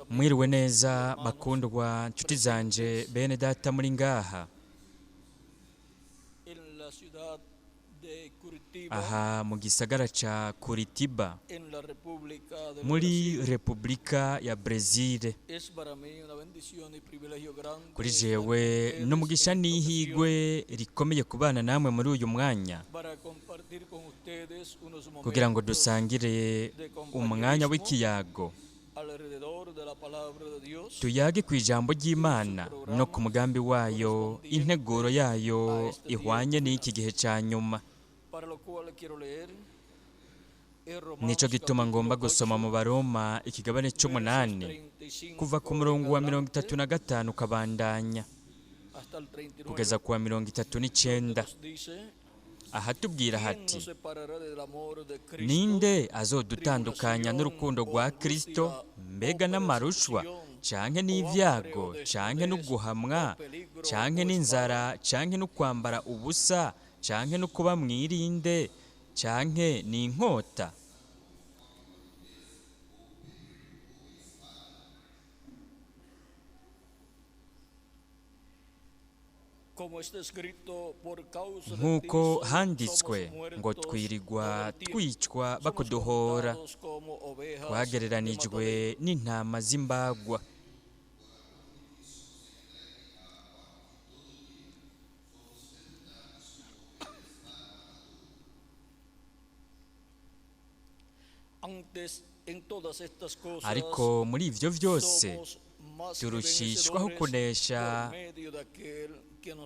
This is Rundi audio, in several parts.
Mwiriwe neza bakundwa nshuti zanje bene data muri ngaha aha mu gisagara ca Curitiba muri Repubulika ya Brezil. Kuri jewe n'umugisha n'ihigwe rikomeye kubana namwe muri uyu mwanya kugira ngo dusangire umwanya w'ikiyago, tuyage ku ijambo ry'Imana no ku mugambi wayo, integuro yayo ihwanye n'iki gihe ca nyuma. Nico gituma ngomba gusoma mu Baroma ikigabane c'umunani kuva ku murongo wa 35 ukabandanya kugeza ku wa 39, ahatubwira hati: ninde azodutandukanya n'urukundo rwa Kristo? Mbega n'amarushwa canke n'ivyago canke n'uguhamwa canke n'inzara canke n'ukwambara ubusa canke n'ukuba mwirinde canke n'inkota? Nk'uko handitswe ngo twirigwa twicwa bakuduhora, twagereranijwe n'intama z'imbagwa. Ariko muri ivyo vyose turushishwaho kunesha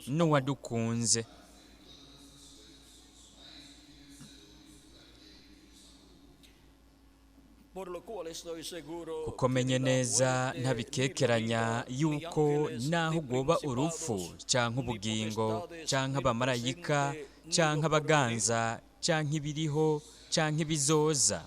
n'uwadukunze. Kuko menye neza ntabikekeranya yuko naho gwoba urupfu canke ubugingo canke abamarayika canke abaganza canke ibiriho canke ibizoza,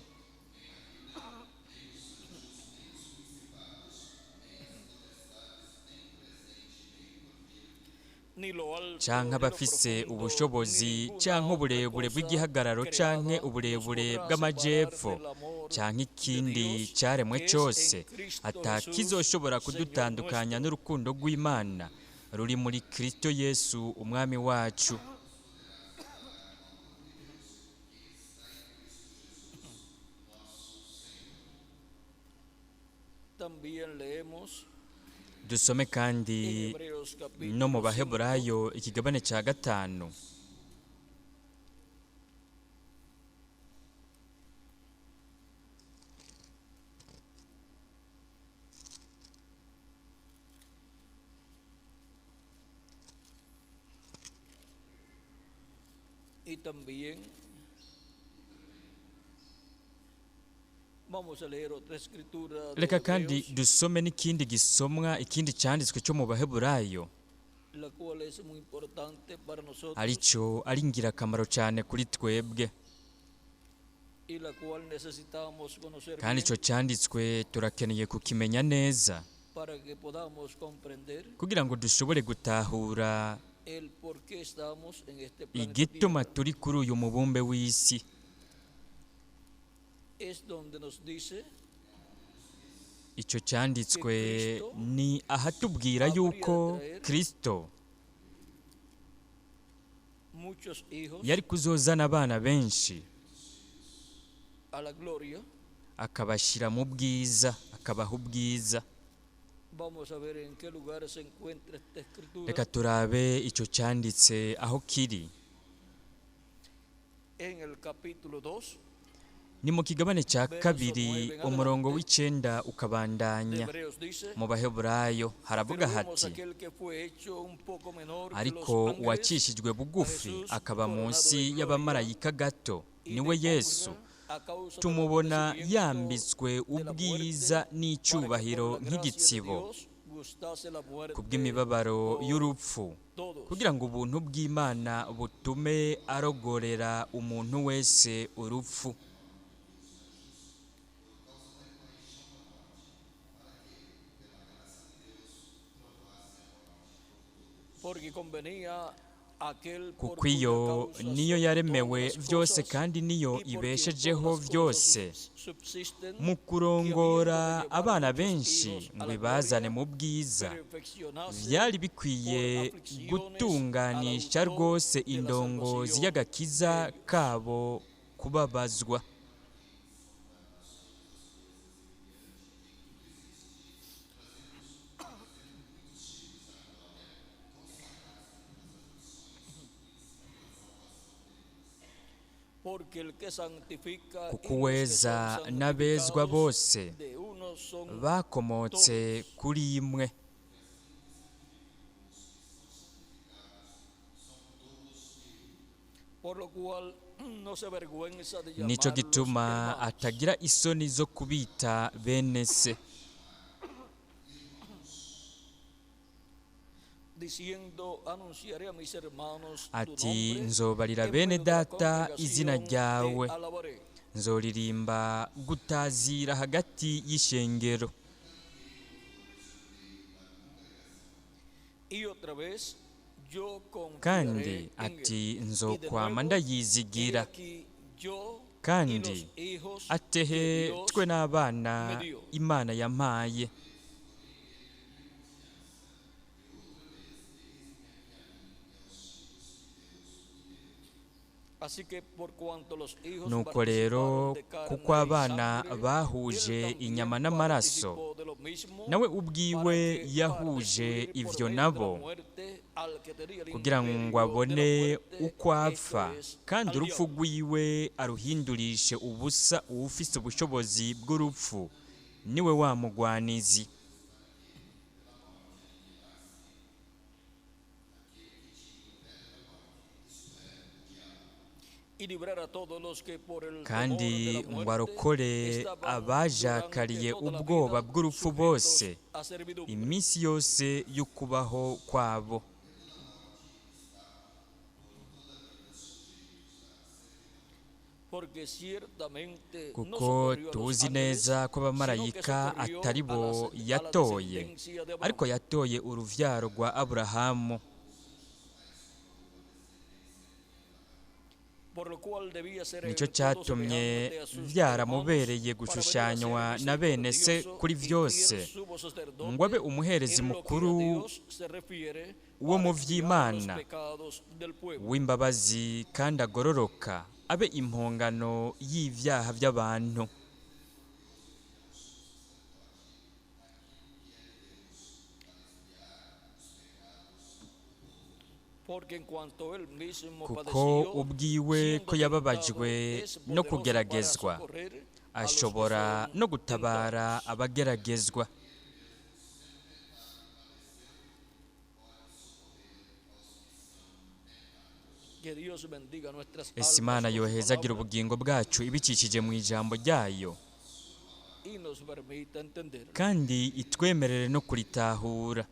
canke abafise ubushobozi canke uburebure bw'igihagararo canke uburebure bw'amajepfo canke ikindi caremwe cose, atakizoshobora kudutandukanya n'urukundo rw'Imana ruri muri Kristo Yesu umwami wacu. Dusome kandi no mu Baheburayo ikigabane ca 5. Reka kandi dusome n'ikindi gisomwa, ikindi canditswe cyo mu Baheburayo, arico ari ingirakamaro cyane kuri twebwe, kandi ico canditswe turakeneye kukimenya neza kugira ngo dushobore gutahura igituma turi kuri uyu mubumbe w'isi. Ico canditswe ni ahatubwira yuko Kristo yari kuzozana abana benshi akabashira mu bwiza, akabaha ubwiza. Reka turabe ico canditse aho kiri. Ni mu kigabane ca 2 umurongo w'9 ukabandanya. Mu Baheburayo haravuga hati: ariko uwacishijwe bugufi akaba munsi y'abamarayika gato, niwe Yesu, tumubona yambitswe ubwiza n'icubahiro nk'igitsibo kubw'imibabaro y'urupfu, kugira ngo ubuntu bw'Imana butume arogorera umuntu wese urupfu. Aquel por Kuko cuya iyo causa niyo son yaremewe todas las byose cosas kandi niyo y por quien ibeshejeho todas las byose cosas subsisten, mu que kurongora habiendo de llevar abana muchos benshi hijos a ngo la ibazane gloria, mu bwiza perfeccionase byari bikwiye por aflicciones al gutunganisha autor rwose de la indongozi salvación y'agakiza de ellos. kabo kubabazwa. Porque el que santifica Kuko y los que uweza son n'abezwa santificados bose de uno son bakomotse todos. kuri imwe. Por lo cual no se avergüenza de Nico llamarlos gituma hermanos. atagira isoni zo kubita bene se, Diciendo, anunciaré a mis hermanos tu ati nombre, nzobarira en bene medio de la data izina congregación te ryawe, alabaré. nzoririmba gutazira hagati y'ishengero. Y otra vez, yo Kandi confiaré en él. ati Y de nzokwama nuevo, he ndayizigira. aquí yo y Kandi los hijos que atehe Dios twe n'abana me dio. Imana yampaye. Así que por cuanto los hijos Nuko rero participaron de carne kuko y abana sangre, él bahuje también inyama n'amaraso, participó de lo mismo, nawe para ubwiwe que para yahuje destruir por ivyo medio de la nabo, muerte al que tenía el kugira ngo imperio de la abone muerte, uko esto apfa, es, kandi al urupfu diablo. rwiwe aruhindurishe ubusa uwufise ubushobozi bw'urupfu, niwe wa mugwanizi. Y librar a todos los que por el temor Kandi de la ngo muerte arokore estaban durante abajakariye toda la ubwoba vida bw'urupfu sujetos bose a servidumbre. iminsi yose y'ukubaho kwabo. Porque ciertamente no Kuko socorrió a los tuzi ángeles, neza ko sino que abamarayika socorrió atari a bo la yatoye, descendencia de ariko Abraham. yatoye uruvyaro rwa Aburahamu. Por lo cual debía ser Nico en todo cyatumye semejante a sus hermanos byaramubereye para venir a ser gushushanywa na bene se misericordioso kuri y fiel vyose, sumo ngo abe sacerdote umuherezi en lo que a mukuru Dios se refiere wo para mu expiar los vy'Imana, pecados del pueblo. w'imbabazi kandi agororoka, abe impongano y'ivyaha by'abantu. Porque en cuanto él mismo Kuko padeció, ubwiwe siendo ko yababajwe tentado, es no poderoso para kugeragezwa, socorrer a los que ashobora son no gutabara tentados. abageragezwa. Que Dios bendiga nuestras Ese almas Imana con su yohezagira palabra ubugingo bwacu ibicishije mu ijambo ryayo, y nos permita entenderlo. kandi itwemerere no kuritahura.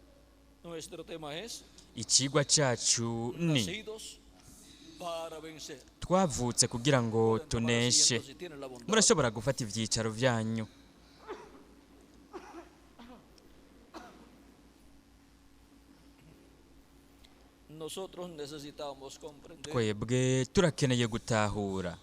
Nuestro tema es Icigwa cacu ni nacidos para vencer. twavutse kugira ngo Pueden tomar tuneshe. asiento si tienen la bondad. Murashobora gufata ivyicaro vyanyu. Nosotros necesitamos comprender Twebwe turakeneye gutahura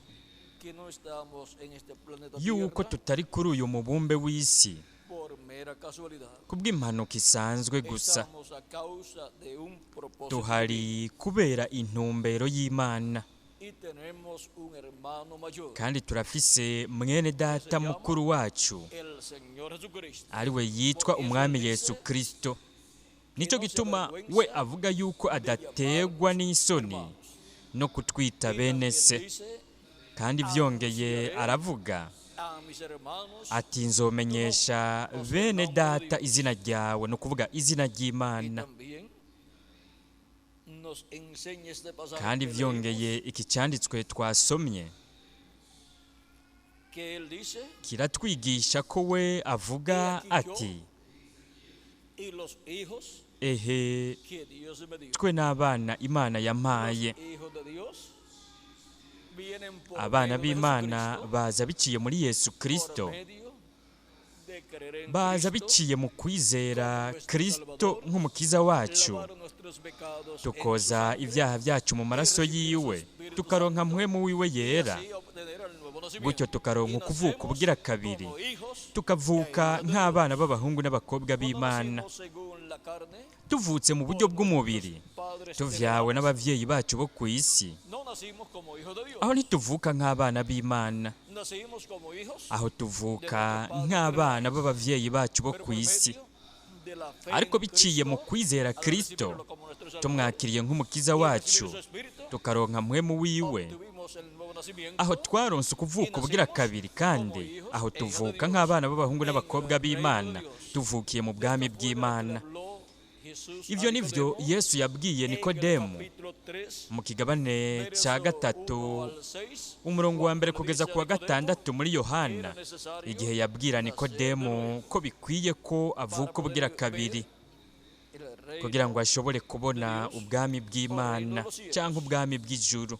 que no estamos en este planeta yuko Tierra tutari kuri uyu mubumbe w'isi por mera casualidad. kubw'impanuka isanzwe gusa. Estamos a causa de un propósito Tuhari kubera intumbero y'Imana, y tenemos un hermano mayor, kandi turafise mwene data mukuru wacu el Señor Jesucristo. ariwe yitwa umwami Yesu Kristo. Nico gituma we avuga yuko adategwa n'isoni no kutwita Y bene también se. dice Kandi vyongeye aravuga a mis hermanos ati nzomenyesha bene data izina ryawe, ni ukuvuga izina y ry'Imana. también nos enseña este pasaje Kandi que leímos, vyongeye iki cyanditswe twasomye que él dice kiratwigisha ko we avuga ati y los hijos ehe que Dios me dio. twe n'abana Imana yampaye. Los hijos de Dios vienen por Abana medio de b'Imana Jesucristo, baza biciye muri Yesu por Kristo, medio de de creer en Baza Cristo, biciye mu kwizera Kristo nk'umukiza wacu, lavar nuestros pecados en su tukoza sangre, ibyaha byacu mu maraso yiwe, tukaronka mpwemu wiwe y yera, así obtener el nuevo nacimiento. Gutyo tukaronka Y ukuvuka nacemos ubugira kabiri, como hijos tukavuka e hijas de Dios. nk'abana b'abahungu n'abakobwa Cuando b'Imana. nacimos según la carne, Tuvutse mu buryo bw'umubiri, padres tuvyawe terrenales, n'abavyeyi bacu bo ku isi, no nacimos como hijos de Dios, aho ntituvuka nk'abana b'Imana, nacimos como hijos, aho tuvuka nk'abana b'abavyeyi bacu bo pero ku por isi. medio de la fe Ariko en biciye mu Cristo, kwizera al Kristo, recibirlo como nuestro Salvador tumwakiriye nk'umukiza y recibir wacu, su Espíritu, tukaronka mpwemu wiwe, obtuvimos el nuevo nacimiento aho twaronse ukuvuka ubugira kabiri, kandi aho tuvuka nk'abana b'abahungu n'abakobwa b'Imana, tuvukiye mu bwami Esto fue de lo que bw'Imana. habló Jesús a Ivyo nivyo Nicodemo Yesu yabwiye en el Nikodemu capítulo 3, mu kigabane cya verso gatatu, 1 al 6, umurongo wa cuando mbere le kugeza dice ku a wa Nicodemo gatandatu muri que Yohana, era necesario igihe yabwira nacer de Nikodemu nuevo ko bikwiye ko para avuka ubugira poder kabiri ver el kugira reino ngo ashobore kubona de Dios ubwami o reino bw'Imana de los cielos. cyangwa ubwami bw'ijuru.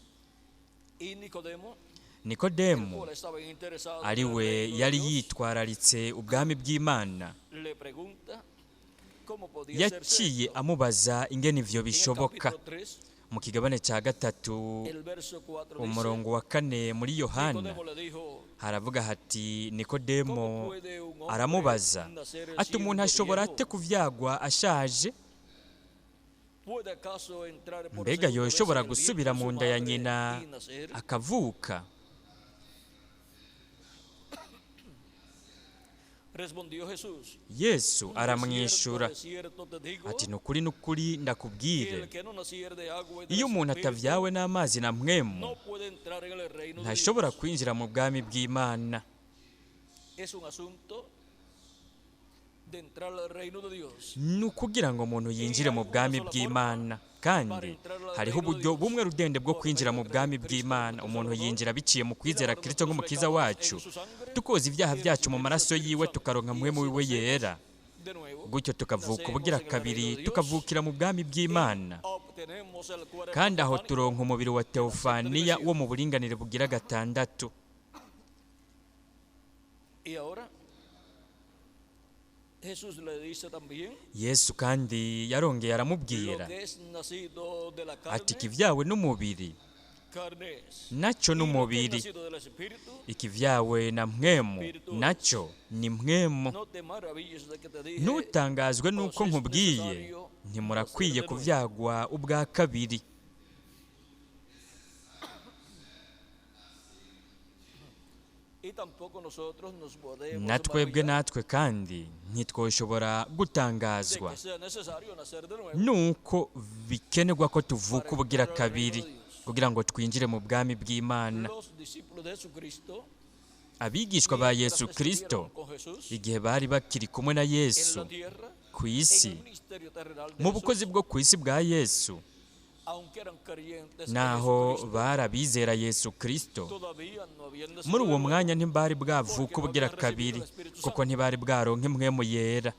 Y Nicodemo, el Nikodemu, cual estaba interesado en ari el we reino de yari Dios, yitwararitse ubwami bw'Imana, le pregunta cómo podía hacerse yaciye esto. amubaza ingene ivyo En el bishoboka. capítulo 3, Mu kigabane cya gatatu, el verso 4 dice, umurongo wa kane muri Yohana, Nicodemo le dijo, haravuga hati Nikodemo ¿cómo puede un hombre aramubaza nacer ati umuntu siendo ashobora viejo? ate kuvyagwa ashaje? ¿Puede acaso entrar por Mbega segunda vez yoshobora en el vientre gusubira de mu su nda ya madre nyina y nacer? akavuka? Respondió Jesús, Yesu de cierto, aramwishura de cierto te digo, ati nukuri nukuri que ndakubwire, el que no naciere de agua y del iyo umuntu Espíritu atavyawe n'amazi na mpwemu no puede entrar en el reino de ntashobora Dios. kwinjira mu bwami bw'Imana. Es un asunto de entrar al reino de Dios. Ni ukugira ngo umuntu yinjire mu bwami bw'Imana, kandi hariho uburyo bumwe rudende bwo kwinjira mu bwami bw'Imana. Umuntu yinjira biciye mu kwizera Kristo nk'umukiza wacu, tukoza ibyaha byacu mu maraso yiwe, tukaronka mpwemu wiwe yera, De nuevo, gutyo tukavuka nacemos ubugira en el reino kabiri, de Dios tukavukira mu bwami bw'Imana, y obtenemos el cuerpo kandi aho teofánico turonka umubiri wa de la sexta teofaniya dimensión. wo mu buringanire bugira gatandatu. Y ahora Jesús le dice también, Yesu kandi yarongeye lo aramubwira que es nacido de la ati carne, ikivyawe n'umubiri carne es. nacyo Y lo que es n'umubiri, nacido del Espíritu, ikivyawe na mpwemu Espíritu es. nacyo ni mpwemu. No te maravilles de que te dije, Ntutangazwe os n'uko es nkubwiye necesario ntimurakwiye nacer de nuevo. kuvyagwa ubwa kabiri. Y tampoco nosotros nos podemos Na twebwe maravillar natwe kandi ntitwoshobora de gutangazwa que sea necesario nacer de nuevo nuko bikenerwa ko tuvuka para ubugira entrar al reino kabiri de Dios. kugira ngo twinjire mu bwami bw'Imana. Los discípulos de Jesucristo, Abigishwa ba mientras Yesu Kristo, estuvieron con Jesús igihe bari bakiri kumwe na en Yesu la tierra, ku en isi, el ministerio terrenal de mu bukozi Jesús, bwo ku isi bwa Yesu, aunque eran creyentes en naho Jesucristo, bari abizera Yesu Kristo, todavía no habían nacido muri de uwo nuevo, mwanya ntibari bwavuka porque no ubugira habían recibido kabiri, el Espíritu kuko Santo. ntibari bwaronke mpwemu yera.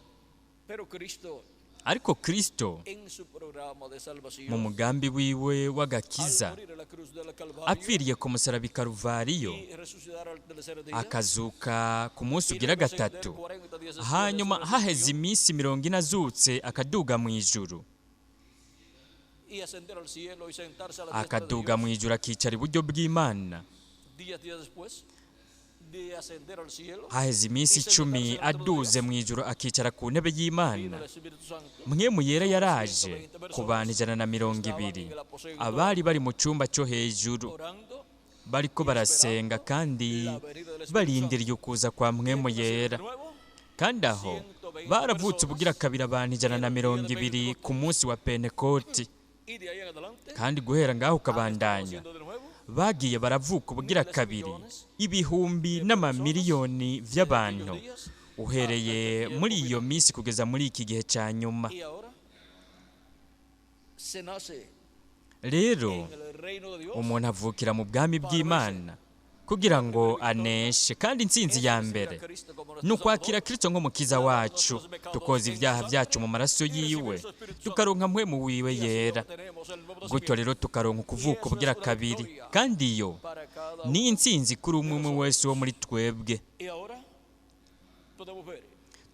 Pero Cristo, Ariko Kristo en su programa de mu salvación, mugambi wiwe al w'agakiza, morir en la cruz del Calvario apfiriye ku musaraba i Karuvariyo, y resucitar al tercer día, akazuka ku munsi y ugira luego ascender gatatu, 40 días después de su hanyuma haheze resurrección iminsi 40 azutse akaduga mu ijuru, y ascender al cielo y sentarse a la diestra de akaduga Dios. mu ijuru akicara iburyo bw'Imana. 10 días después de ascender al cielo, Haheze iminsi y 10 sentarse al trono de aduze Dios, mu ijuru akicara ku ntebe vino y'Imana. el Espíritu Santo Mpwemu yera sobre yaraje 120 ku bantu personas ijana na que mirongo estaban ibiri en el aposento abari bari mu cyumba cyo hejuru, orando bariko y barasenga esperando kandi la venida del Espíritu barindiriye Santo. ukuza kwa Mpwemu ¿Quiénes nacieron de yera. nuevo? Kandi aho 120 baravutse ubugira personas kabiri abantu ijana en na el día mirongo de ibiri ku Pentecostés. munsi wa Pentekoti. Y de ahí en adelante Kandi guhera ngaho han estado ukabandanya, siendo de nuevo bagiye baravuka ubugira miles y kabiri millones ibihumbi de personas n'amamiliyoni desde vy'abantu aquellos días hasta uhereye este muri tiempo iyo final. minsi kugeza muri iki gihe ca nyuma. Y ahora se nace Rero en el reino de Dios umuntu avukira mu bwami para vencer. bw'Imana kugira La ngo primera victoria aneshe, kandi intsinzi es ya recibir a mbere Cristo como ni nuestro ukwakira Salvador, Kristo nk'umukiza lavar wacu, nuestros pecados tukoza en su ibyaha sangre byacu mu maraso y recibir yiwe, su Espíritu Santo. tukaronka mpwemu wiwe Y así yera, obtenemos el nuevo gutyo rero nacimiento. tukaronka Y ukuvuka eso es ubugira una kabiri, victoria kandi iyo para cada ni uno intsinzi kuri de umwe umwe wese wo nosotros. muri twebwe. Y ahora podemos ver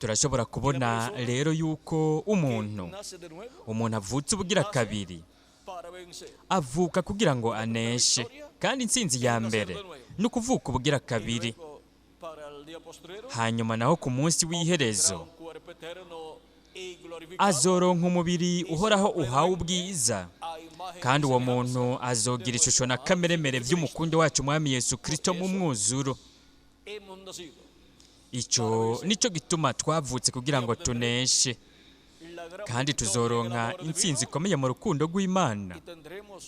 Turashobora kubona rero yuko que umuntu nace de nuevo umuntu avutse ubugira kabiri para vencer. avuka kugira ngo aneshe, kandi intsinzi ya mbere ni ukuvuka ubugira Y kabiri. luego, para el día postrero, Hanyuma naho ku munsi w'iherezo un cuerpo eterno y glorificado azoronka umubiri uhoraho uhawe ubwiza, a imagen kandi y uwo semejanza muntu azogira ishusho na kameremere by'umukundo wacu Umwami Yesu Kristo mu mwuzuro. hemos nacido. Icyo nicyo gituma twavutse kugira ngo tuneshe, La gran kandi victoria en el tuzoronka amor divino intsinzi ikomeye mu rukundo rw'Imana, y tendremos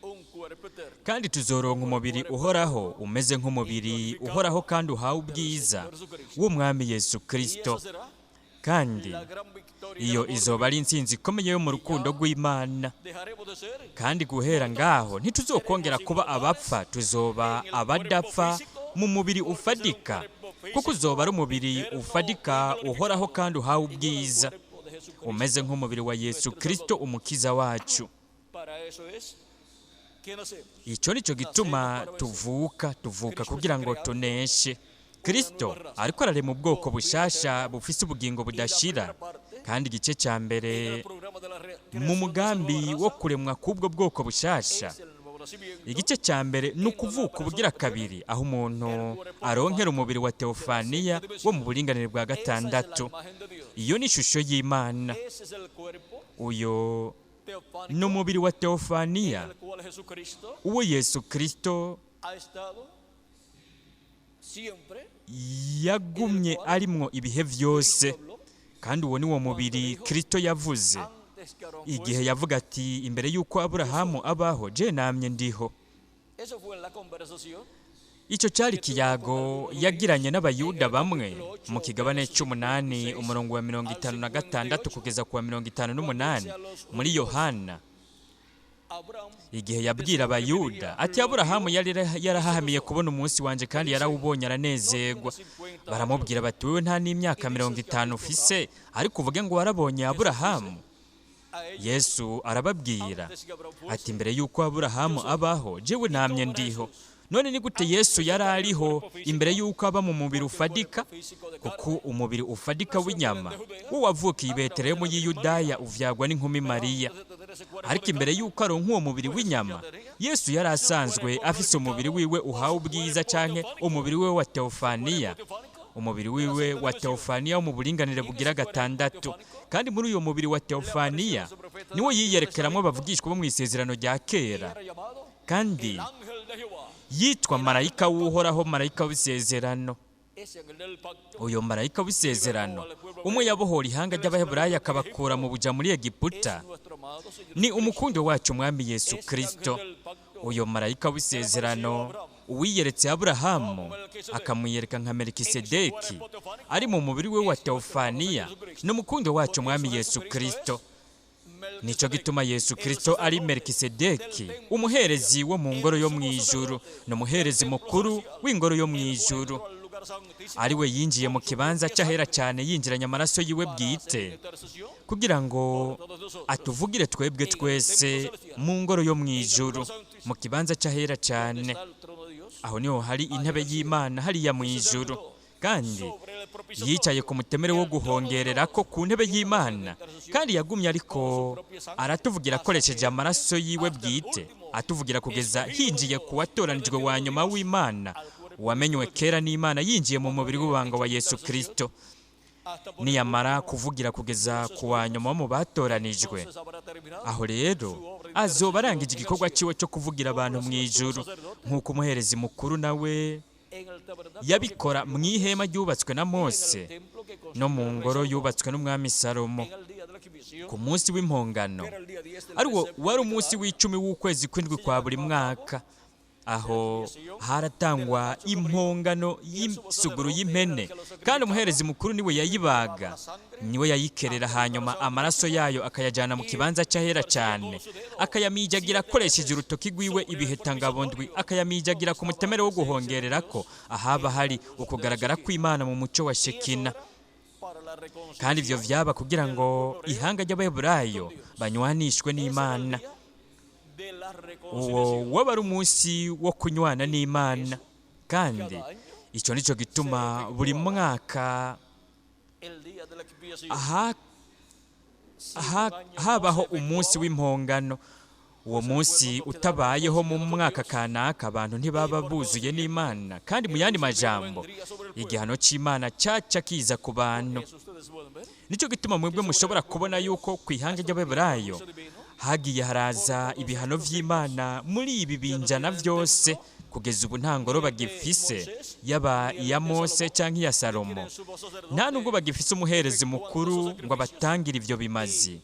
un cuerpo eterno kandi tuzoronka umubiri uhoraho umeze nk'umubiri uhoraho kandi uhawe ubwiza w'Umwami Yesu y Kristo. esa será Kandi la gran victoria iyo del amor izoba ari intsinzi ikomeye yo mu rukundo rw'Imana. Dejaremos de ser Kandi guhera ngaho ntituzokongera kuba abapfa, tuzoba abadapfa mu mubiri ufadika, kuko uzoba ari umubiri ufadika uhoraho kandi uhawe ubwiza, cuerpo de Jesucristo. umeze nk'umubiri wa Yesu Kristo umukiza wacu. Para eso es que nacemos. Icyo nicyo gituma tuvuka, tuvuka kugira ngo tuneshe. Kristo ariko ararema ubwoko bushasha bufise ubugingo budashira, kandi igice cya mbere En el programa de la mu creación de esa mugambi nueva wo raza kuremwa k'ubwo bwoko bushasha, es el nuevo nacimiento igice cya mbere ni ukuvuka ubugira kabiri, aho umuntu aronkera umubiri wa teofaniya wo mu buringanire bwa Esa es la gatandatu. imagen de Dios. Iyo ni ishusho y'Imana. Ese es el cuerpo Uyo teofánico ni umubiri wa teofaniya en el cual Jesucristo uwo Yesu Kristo ha estado siempre. yagumye arimwo ibihe byose, Habló kandi uwo ni wo mubiri Kristo yavuze antes que Aarón igihe fuese. yavuga ati imbere y'uko Aburahamu abaho je namye ndiho. Eso fue en la conversación Icyo cyari ikiyago yagiranye n'Abayuda bamwe mu kigabane cy'umunani umurongo wa 56 kugeza ku wa 58 muri Yohana, Abraham igihe yabwira Abayuda ati Aburahamu yari yarahahamiye kubona umunsi wanjye kandi yarawubonye aranezerwa. Baramubwira bati wowe nta n'imyaka 50 ufise, ariko uvuge ngo warabonye Aburahamu. A ellos Yesu arababwira antes que Abraham fuese. ati mbere y'uko Aburahamu abaho jewe namye ndiho. None ni gute Yesu yari ariho imbere y'uko aba mu mubiri ufadika? Kuko umubiri ufadika w'inyama wo wavukiye i Betelehemu y'i Yudaya uvyagwa n'inkumi Mariya. Antes de tener ese cuerpo Ariko de imbere y'uko aronka uwo mubiri w'inyama, Yesu yari asanzwe afise umubiri wiwe uhawe ubwiza, canke umubiri wiwe wa teofaniya, umubiri wiwe wa teofaniya wo mu buringanire bugira gatandatu. Kandi muri uyo mubiri wa teofaniya niwo yiyerekeramwo abavugishwa bo mu isezerano rya kera, era llamado kandi el ángel de Jehová. yitwa marayika w'Uhoraho, marayika w'isezerano. Ese ángel del pacto Uyo marayika w'isezerano umwe yabohora ihanga ry'Abaheburayo akabakura mu buja muri Egiputa es nuestro amado Señor ni umukundo wacu Umwami Yesu Ese Kristo. ángel del pacto Uyo marayika w'isezerano uwiyeretse Aburahamu akamwiyereka nka Melikisedeki ari mu mubiri we wa teofaniya ni umukundo wacu Umwami Yesu Kristo. Nicyo gituma Yesu Kristo ari Melikisedeki, umuherezi wo mu ngoro yo mu ijuru, ni umuherezi mukuru w'ingoro yo mu ijuru, ari we yinjiye mu kibanza cy'ahera cyane yinjiranye amaraso yiwe bwite kugira ngo atuvugire twebwe twese mu ngoro yo mu ijuru, mu kibanza cy'ahera cyane. Aho niho hari intebe y'Imana hariya mu ijuru, kandi yicaye ku mutemere wo guhongerera ko ku ntebe y'Imana, kandi yagumye ariko aratuvugira akoresheje amaraso yiwe bwite, atuvugira kugeza hinjiye ku watoranijwe wa nyuma w'Imana, wamenywe kera n'Imana, yinjiye mu mubiri w'ubanga wa Yesu Kristo. Niyamara kuvugira kugeza ku wa nyuma wo mu batoranijwe, aho rero azoba arangije igikorwa cyiwe cyo kuvugira abantu mu ijuru, nk'uko umuherezi mukuru nawe yabikora mu ihema ryubatswe na Mose no mu ngoro yubatswe n'umwami Salomo ku munsi w'impongano, ari wo wari umunsi w'icumi w'ukwezi kw'indwi kwa buri mwaka. Aho haratangwa impongano y'isuguru y'impene, kandi umuherezi mukuru niwe yayibaga, niwe yayikerera, hanyuma amaraso yayo akayajyana mu kibanza cy'ahera cyane, akayamijagira akoresheje urutoki rwiwe ibihetangabondwi, akayamijagira ku mutemere wo guhongerera ko ahaba hari ukugaragara kw'Imana mu mucyo wa Shekina. Kandi ibyo vyaba kugira ngo ihanga ry'Abaheburayo banywanishwe n'Imana. Uwo waba ari umunsi wo kunywana n'Imana, kandi icyo nicyo gituma buri mwaka El día de la expiación. Aha Si un ha- año no habaho se umunsi efectuaba, w'impongano. Uwo munsi utabayeho mu mwaka kanaka, abantu ntibaba buzuye n'Imana, kandi mu yandi majambo igihano cy'Imana cyaca kiza ku bantu. eso ustedes pueden ver. Nicyo gituma mwebwe mushobora kubona yuko ku ihanga ry'Abeburayo hagiye haraza ibihano vy'Imana muri ibi binjana vyose. Kugeza ubu nta ngoro bagifise, yaba iya Mose canke iya Salomo. Tienen sumo sacerdote. Nta nubwo bagifise umuherezi mukuru ngo abatangire ivyo bimazi.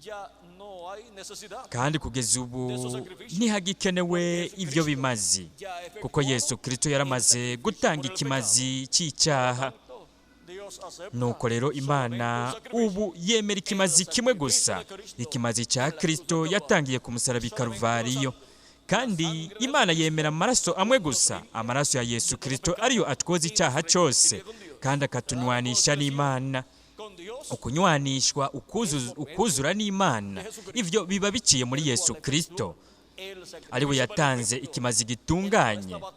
Ya no hay necesidad. Kandi kugeza ubu ntihagikenewe ivyo bimazi, kuko Yesu Kristo yaramaze gutanga ikimazi c'icyaha. Dios acepta Nuko rero Imana solamente un sacrificio. ubu yemera ikimazi kimwe gusa, ikimazi cya Kristo yatangiye ku musaraba i Karuvariyo. Kandi Imana yemera amaraso amwe gusa, amaraso ya Yesu Kristo, ariyo atwoza icyaha cyose kandi akatunywanisha n'Imana. Con Dios Ukunywanishwa, ukuzura n'Imana, ivyo biba biciye muri Yesu Kristo, el sacrificio ariwe yatanze perfecto, ikimazi gitunganye, estaba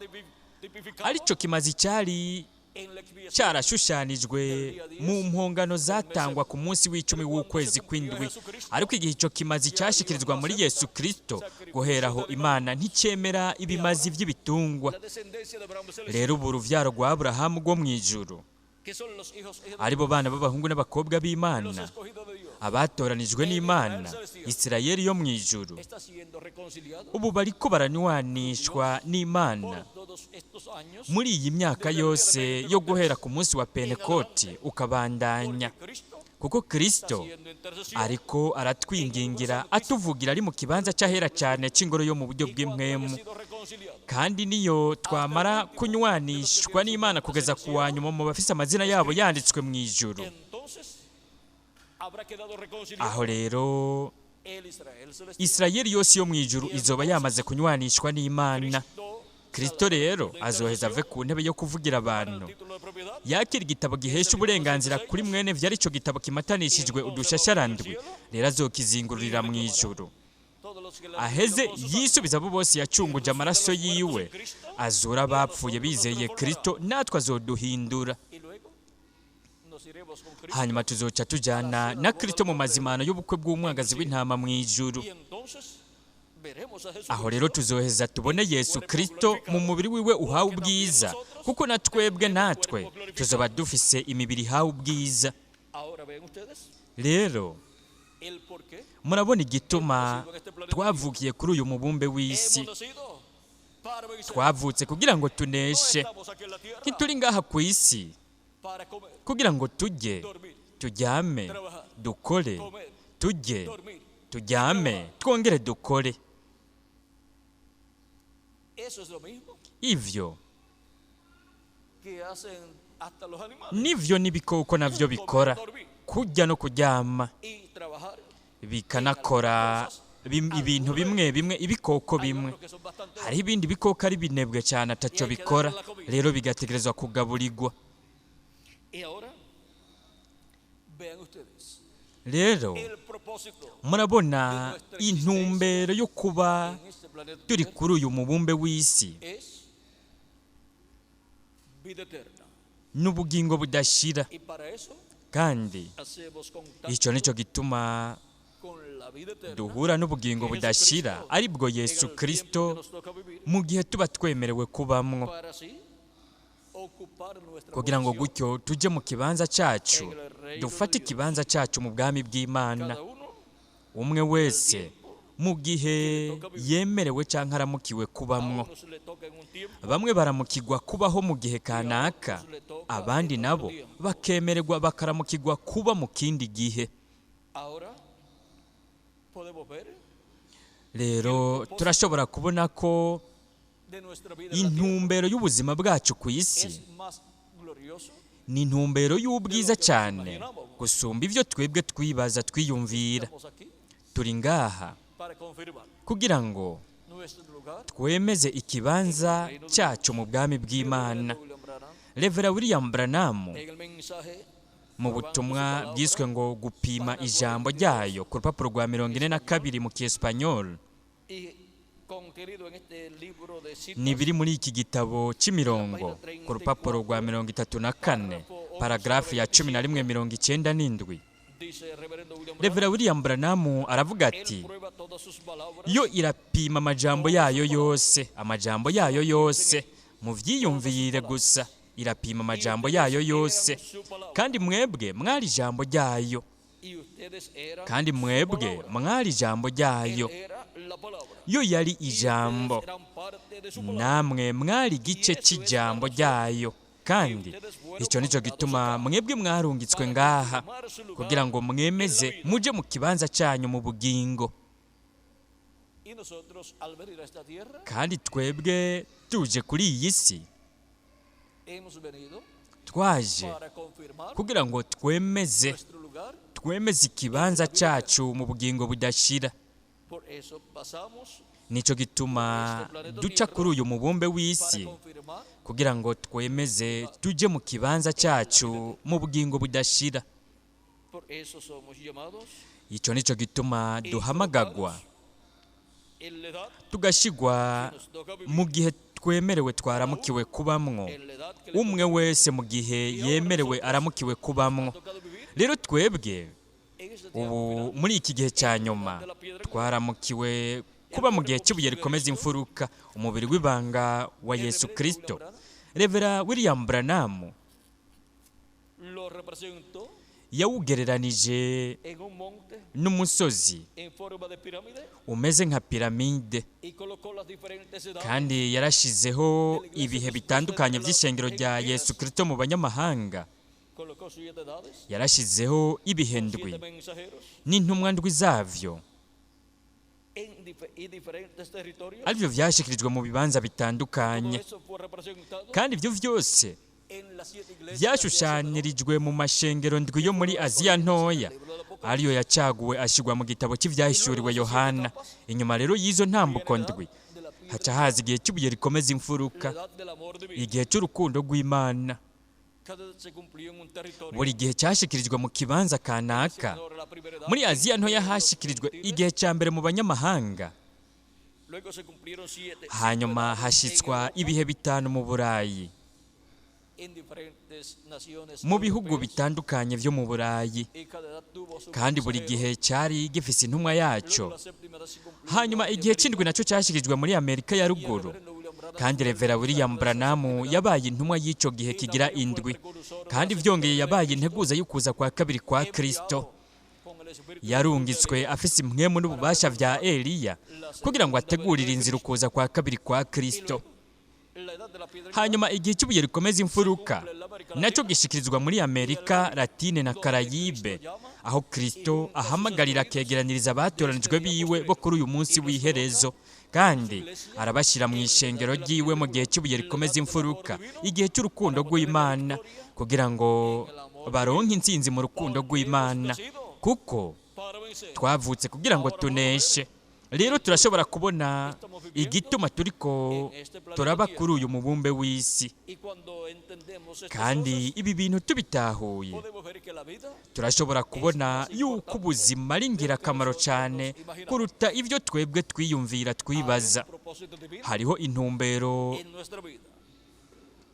tipificado arico kimazi cyari en la expiación. cyarashushanijwe mu mpongano zatangwa ku munsi w'icumi w'ukwezi kw'indwi. Ariko igihe icyo kimazi cyashyikirizwa muri Yesu Kristo, guhera aho Imana nticyemera ibimazi by'ibitungwa. La descendencia de Abraham celestial, Rero ubu uruvyaro rwa Aburahamu rwo mu ijuru, que son los hijos e hijas de aribo bana b'abahungu n'abakobwa los b'Imana, escogidos de Dios, abatoranijwe n'Imana, Isirayeli yo mu ijuru, está siendo reconciliado ubu bariko baranywanishwa n'Imana por todos estos años muri iyi myaka yose yo guhera ku munsi wa Pentekoti ukabandanya, porque Cristo kuko está Kristo haciendo intercesión ariko aratwingingira, atuvugira ari mu kibanza cy'ahera cyane cy'ingoro yo mu buryo y cuando haya bw'impwemu. sido reconciliado Kandi niyo twamara kunywanishwa n'Imana kugeza ku wa nyuma mu bafise amazina yabo yanditswe mu ijuru, entonces habrá quedado reconciliado aho rero el Israel celestial. Isirayeli yose yo mu ijuru izoba yamaze kunywanishwa n'Imana. Cristo Kristo rero azoheza ave ku ntebe yo kuvugira abantu, el título de propiedad yakira igitabo gihesha uburenganzira kuri mwene vyari ico gitabo kimatanishijwe udushasharandwi. Rero azokizingururira mu ijuru, todos los que le aheze han recibido con su yisubiza abo bose yacunguje amaraso yiwe, azura abapfuye bizeye Kristo, natwe azoduhindura. sangre. Y luego nos iremos con Cristo. Hanyuma tuzoca tujana na Kristo mu mazimano y'ubukwe bw'umwagazi w'intama mu ijuru. Y entonces veremos a Jesucristo Aho rero tuzoheza tubone Yesu Kristo mu mubiri wiwe uhawe ubwiza, kuko na twebwe natwe tuzoba dufise imibiri ihawe ubwiza. Ahora ven ustedes Rero el porqué murabona igituma twavukiye kuri uyu mubumbe w'isi. hemos nacido para vencer. Twavutse kugira ngo No tuneshe. estamos aquí en la tierra Ntituri ngaha ku isi para comer, kugira ngo tujye, dormir, turyame, dukore, comer, tujye, dormir. turyame, twongere dukore. Eso es lo mismo Ivyo que hacen hasta los animales. nivyo n'ibikoko navyo bikora, kurya no kuryama, Y trabajar. bikanakora ibintu bimwe bimwe, ibikoko Hay bimwe. otros que son bastante Hariho ibindi bikoko ari binebwe cyane, ataco bikora, rero bigategerezwa kugaburirwa. Y ahora vean ustedes Rero el propósito murabona intumbero yo kuba en este planeta turi Tierra kuri uyu mubumbe w'isi es vida eterna. n'ubugingo budashira. Y para eso Kandi hacemos contacto icyo nicyo gituma con la vida eterna duhura n'ubugingo budashira, aribwo en Yesu el tiempo que Kristo, nos toca vivir mu gihe tuba twemerewe kubamwo, para así ocupar nuestra kugira ngo posición gutyo tujye mu kibanza cyacu, dufate ikibanza cyacu mu bwami bw'Imana. cada uno Umwe wese mu gihe yemerewe cyangwa aramukiwe a kubamwo. unos le toca en un tiempo Bamwe baramukigwa kubaho mu gihe kanaka, abandi nabo bakemererwa bakaramukigwa kuba mu kindi gihe. Ahora podemos ver Rero turashobora kubona ko de nuestra vida en la tierra intumbero y'ubuzima bwacu ku isi es más glorioso ni intumbero y'ubwiza cyane gusumba ibyo twebwe twibaza, twiyumvira. Estamos aquí Turi ngaha para confirmar kugira ngo nuestro lugar twemeze ikibanza cyacu mu bwami bw'Imana. William Branham Revera William Branham en el mensaje mu butumwa bwiswe ngo gupima ijambo ryayo, ku rupapuro rwa 42 mu kiespanyol, y contenido en este libro de citas ni biri muri iki gitabo cy'imirongo, ku rupapuro rwa 34, Paragarafu ya 1197. Dice el reverendo William Revera Branham, William Branham aravuga él ati: prueba todas sus palabras "Yo irapima amajambo yayo yose, amajambo yayo yose. Muvyiyumvire gusa, irapima amajambo yayo yose. Kandi mwebwe mwari ijambo ryayo." Y ustedes eran Kandi su mwebwe palabra. mwari ijambo ryayo. Él era la palabra. Yo yari Y ustedes ijambo, eran parte de su palabra. namwe mwari igice cy'ijambo ryayo. Kandi icyo nicyo gituma mwebwe mwarungitswe ngaha, kugira ngo mwemeze muje mu kibanza cyanyu mu bugingo. Y nosotros al venir a esta tierra Kandi twebwe tuje kuri iyi si, hemos venido twaje para confirmar kugira ngo twemeze, nuestro lugar. twemeze ikibanza cyacu mu bugingo budashira. Por eso pasamos Nicyo gituma duca kuri uyu mubumbe para w'isi, confirmar kugira ngo twemeze tujye mu kibanza cyacu mu bugingo budashira. Por eso somos llamados Icyo nicyo gituma y duhamagagwa, colocados en la edad tugashigwa que nos toca vivir, mu gihe twemerewe twaramukiwe kubamwo, en la edad que le umwe wese mu gihe yemerewe aramukiwe kubamwo. ha tocado vivir Rero twebwe en este tiempo ubu final. muri iki gihe cya nyuma twaramukiwe kuba mu gihe cy'ibuye rikomeza imfuruka, umubiri w'ibanga wa El Yesu reverendo Kristo. William Branham Revera William Branham lo representó yawugereranije en un monte n'umusozi en forma de pirámide umeze nka piramide, y colocó las diferentes edades kandi yarashizeho ibihe bitandukanye by'ishengero rya Yesu Kristo mu banyamahanga. Colocó siete edades, Yarashizeho ibihe ndwi siete mensajeros n'intumwa ndwi zavyo, y diferentes territorios. arivyo vyashikirijwe mu bibanza Todo bitandukanye. eso fue representado Kandi ivyo vyose en las siete iglesias de Asia Menor. vyashushanirijwe mu mashengero ndwi yo muri Aziya Ntoya, ariyo yacaguwe ashigwa mu gitabo cy'ivyahishuriwe Yohana. Inyuma rero y'izo ntambuko ndwi De la piedra, haca haza igihe cy'ibuye rikomeza imfuruka, la edad del amor divino. igihe cy'urukundo rw'Imana. Cada edad se cumplió en un territorio. Buri gihe cyashikirijwe mu kibanza kanaka. Menor la primera edad Muri Aziya Ntoya en los hashikirijwe gentiles. igihe cya mbere mu banyamahanga. Luego se cumplieron siete Hanyuma edades en hashitswa Europa, ibihe bitanu mu Burayi, en diferentes naciones mu bihugu europeas, bitandukanye byo mu Burayi, y cada edad tuvo su kandi buri mensajero. gihe cyari gifise intumwa Luego yaco. la séptima edad se cumplió en Hanyuma igihe Norteamérica, c'indwi nacyo cyashyikirijwe muri Amerika ya y el Ruguru, reverendo William Branham kandi fue el Revera William mensajero de esa Branham séptima edad, yabaye intumwa y'ico gihe y kigira también fue indwi, precursor de la kandi segunda vyongeye venida de yabaye Cristo, integuza y'ukuza kwa kabiri kwa Kristo. enviado con el espíritu de Yarungitswe Elías afise impwemu n'ububasha vya Eliya la kugira ngo segunda ategurire venida de inzira Cristo. ukuza kwa kabiri kwa Y Kristo. luego, la edad de la piedra angular Hanyuma igihe cy'ibuye rikomeza se imfuruka cumple en la América nacyo Latina gishikirizwa muri y el Amerika Caribe, Latine na donde Cristo Karayibe, llama aho y Kristo junta a sus ahamagarira escogidos akegeraniriza de este abatoranijwe día biwe bo postrero kuri uyu munsi y los w'iherezo, coloca en su kandi iglesia arabashyira mu en la edad ishengero de la ryiwe piedra mu gihe angular, cy'ibuye la rikomeza edad del amor imfuruka, divino, igihe cy'urukundo para obtener la rw'Imana, victoria kugira ngo en el amor baronke divino, intsinzi mu rukundo porque hemos rw'Imana, nacido kuko para vencer. twavutse kugira ngo Ahora podemos ver tuneshe. Rero turashobora kubona que estamos viviendo igituma turiko en este planeta turaba Tierra. kuri uyu mubumbe w'isi. Y cuando entendemos estas Kandi cosas, ibi bintu tubitahuye, podemos ver que la vida turashobora es kubona más yuko importante ubuzima ari de lo que ingirakamaro nosotros cyane nos imaginamos. kuruta ibyo twebwe twiyumvira Hay un twibaza. propósito divino Hariho intumbero en nuestra vida.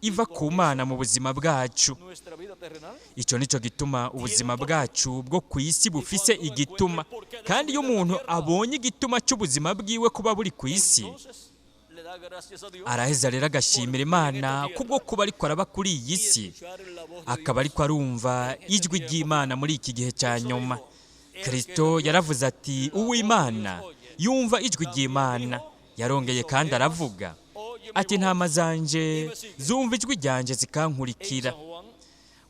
Y iva por ku eso Mana mu buzima bwacu. nuestra vida terrenal Icyo nicyo gituma tiene ubuzima un propósito. bwacu bwo ku isi Y bufise cuando uno encuentra igituma. el porqué de su Kandi iyo vida en la umuntu tierra, abonye igituma cy'ubuzima bwiwe kuba buri ku isi, entonces le da gracias a Dios araheza rero por agashimira vivir en Imana esta kubwo tierra kuba ariko araba kuri iyi y si, escuchar la voz de akaba Dios ariko arumva en este ijwi tiempo ry'Imana final. muri iki gihe cya Eso nyuma. dijo, el que es de Kristo Dios, yaravuze ati: la voz de Dios "Uw'Imana oye. yumva ijwi También ry'Imana." dijo, Yarongeye mis kandi ovejas aravuga oyen mi ati: "Intama voz zanje y me siguen." zumva ijwi ryanjye En zikankurikira." San Juan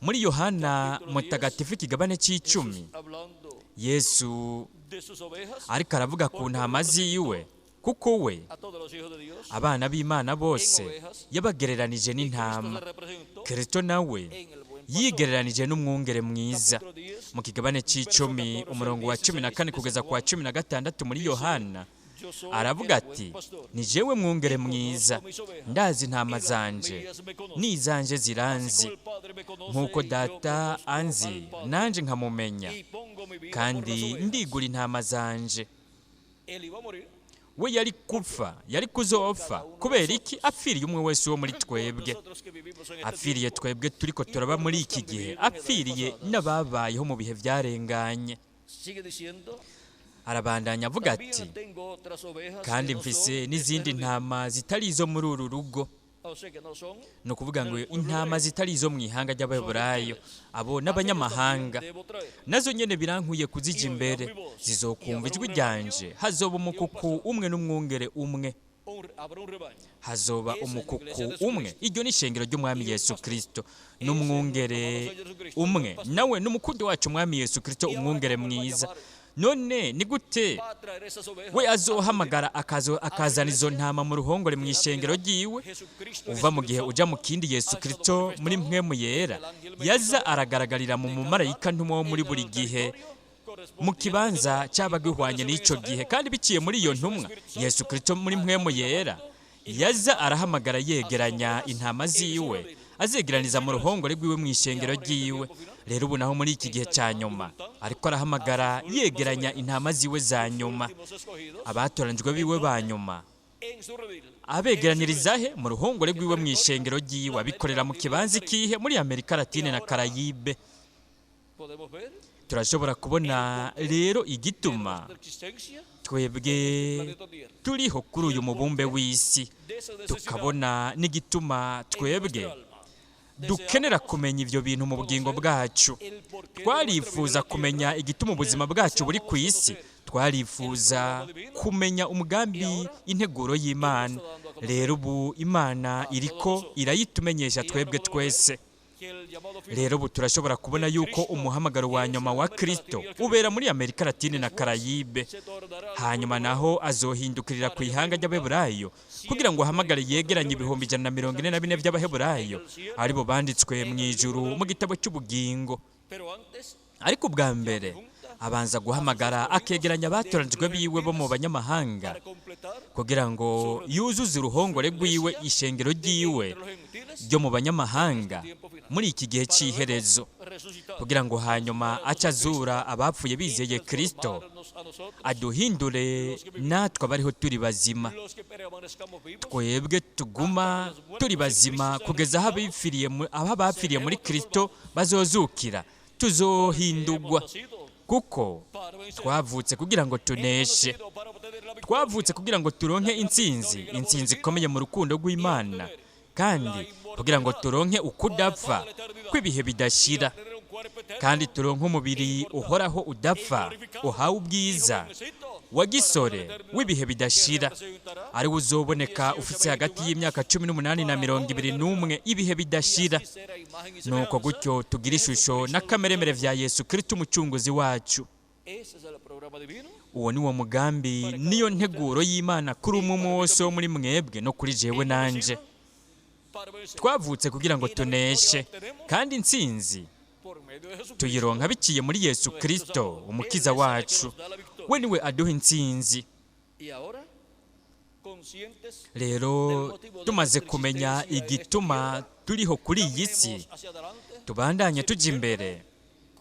Muri Yohana capítulo 10, Mutagatifu ikigabane c'icumi, Jesús hablando Yesu de sus ovejas, ariko aravuga ku porque él ntama ziwe, representó kuko we a todos los hijos de Dios abana b'Imana en bose ovejas, yabagereranije y Cristo se n'intama. representó Kristo nawe en el buen pastor. yigereranije n'umwungere mwiza. Capítulo 10, Mu kigabane verso c'icumi 14 al umurongo wa cumi na 16 kane de kugeza San ku wa Juan, 16 muri dice: Yohana, Yo soy aravuga el buen ati: pastor "Ni jewe mwungere y mwiza, conozco mis ovejas ndazi intama y las zanje mías me conocen. n'izanje Así ziranzi, como el Padre me conoce nk'uko y yo Data conozco al anzi Padre nanje nkamumenya, y pongo mi vida por las kandi ovejas." ndigura intama zanje." Él iba a morir We We yari gupfa, yari kuzopfa kubera iki? Apfiriye umwe wese wo muri Por twebwe, nosotros que vivimos en este apfiriye tiempo. twebwe turiko turaba muri iki gihe, apfiriye n'ababayeho mu bihe byarenganye. Sigue diciendo, Arabandanya avuga ati, también tengo otras ovejas kandi que no mfise son de este n'izindi redil. ntama zitari izo muri uru rugo. O sea que no son Ni ukuvuga ngo del pueblo intama hebreo. zitari izo mu ihanga ry'Abaheburayo, abo A ellos también n'abanyamahanga, debo traer. nazo nyene birankuye kuzija imbere, zizokumva ijwi ryanje. Hazoba umukuku umwe n'umwungere umwe. Habrá un rebaño. Hazoba umukuku umwe, iryo ni ishengero ry'Umwami Yesu Kristo, n'umwungere umwe, nawe n'umukundi wacu Umwami Yesu Kristo, umwungere mwiza. None ni gute Va a traer esas ovejas we a su redil. azohamagara akazana izo ntama mu ruhongore mu ishengero ryiwe? Jesucristo en Uva mu Espíritu gihe Santo uja mu kindi, Yesu ha estado Kristo muri manifestado mpwemu yera el ángel yaza mencionado aragaragarira mu de mumarayika cada ntumwa wo muri en buri el gihe territorio mu correspondiente kibanza y cyaba por gihwanye ese n'ico gihe. mensajero Kandi biciye muri iyo Jesucristo en ntumwa, Espíritu Yesu Santo Kristo muri ha mpwemu estado yera llamando y yaza juntando arahamagara a sus yegeranya ovejas intama en su ziwe, redil. azegeraniza En mu su ruhongore rwiwe mu Y ishengero ahora en este ryiwe. tiempo final Rero ubu naho muri iki gihe está cya llamando y nyuma juntando ariko arahamagara a sus últimas yegeranya ovejas, intama ziwe za sus nyuma, últimos escogidos, abatoranijwe biwe ba nyuma. en su redil, en su Abegeraniriza iglesia. he? Mu ruhongore ¿Qué rwiwe mu territorio? ishengero ryiwe. La Abikorera América mu Latina y el kibanza Caribe. ikihe? Muri Amerika Y Latine na ahora Karayibe. podemos ver Turashobora el kubona porqué rero de igituma nuestra existencia en este twebwe planeta Tierra turiho kuri y uyu el mubumbe porqué w'isi, de esa necesidad tukabona n'igituma en twebwe nuestra alma. dukenera Deseamos kumenya ivyo bintu mu bugingo conocer bwacu. el porqué de nuestra vida en Twarifuza la kumenya tierra. igituma ubuzima bwacu buri ku isi. Deseamos conocer Twarifuza el programa divino kumenya y umugambi, ahora integuro Él lo y'Imana. está dando a conocer Rero ubu Imana a todos iriko nosotros. irayitumenyesha Y ahora twebwe podemos ver twese. que el llamado final Rero ubu turashobora kubona de yuko Cristo umuhamagaro wa es nyuma en wa América Kristo Latina y el Caribe. ubera muri Amerika Y Latine na después Karayibe. se tornará al Hanyuma pueblo naho hebreo azohindukirira para ku llamar y ihanga juntar ry'Abeburayo kugira ngo ahamagare yegeranye 144 ibihumbi ijana na que mirongo están ine na bine escritos en by'Abaheburayo, el cielo, aribo banditswe en mu el libro ijuru de la mu vida. gitabo cy'ubugingo. Pero antes Ariko ubwa llama y mbere junta abanza a sus guhamagara escogidos akegeranya de entre abatoranijwe los biwe bo mu gentiles banyamahanga para completar kugira ngo su redil, yuzuze uruhongore su rwiwe, iglesia ishengero de ryiwe entre los gentiles ryo mu en este banyamahanga tiempo final, muri iki gihe para luego cy'iherezo, resucitar kugira ngo a hanyuma a ace nuestro Cristo azura abapfuye y bizeye Kristo, transformarnos a nosotros, aduhindure los que vivimos, natwe abariho turi bazima, los que permanezcamos vivos twebwe hasta que tuguma los turi muertos en bazima Cristo sean kugeza aho resucitados, aho abapfiriye muri seremos Kristo transformados, bazozukira, porque hemos tuzohindurwa, nacido kuko para vencer, twavutse kugira ngo hemos tuneshe, nacido para obtener la twavutse victoria, kugira ngo turonke la gran intsinzi, victoria en el amor intsinzi divino ikomeye mu rukundo y rw'Imana, obtener la kandi kugira ngo inmortalidad turonke para ukudapfa toda la eternidad kw'ibihe y bidashira, obtener un cuerpo kandi eterno turonke umubiri inmortal uhoraho y udapfa, glorificado uhawe y ubwiza jovencito wa para toda la gisore eternidad w'ibihe que bidashira, representará ari wo uzoboneka 18 ufise a hagati 21 y'imyaka 18 na para mirongo toda la ibiri eternidad n'umwe ibihe y bidashira. así ser a imagen y Nuko semejanza gutyo tugira de ishusho Jesucristo nuestro n'akameremere vya Salvador. Yesu Kristo umucunguzi wacu. Ese es el programa divino Uwo ni wo mugambi para cada niyo uno de nteguro ustedes y'Imana kuri y umwe para mí wose wo también. muri mwebwe no kuri jewe Hemos nanje. nacido para vencer Twavutse kugira ngo y la victoria tuneshe, obtenemos kandi intsinzi por medio de Jesucristo tuyironka biciye muri Yesu nuestro Kristo Salvador. Él umukiza es el que wacu. nos da la We victoria. niwe aduha intsinzi. Y ahora, conscientes Rero del motivo de tumaze nuestra kumenya existencia en esta igituma tierra, turiho kuri iyi si, caminemos hacia adelante, tubandanye tujya imbere sirviéndole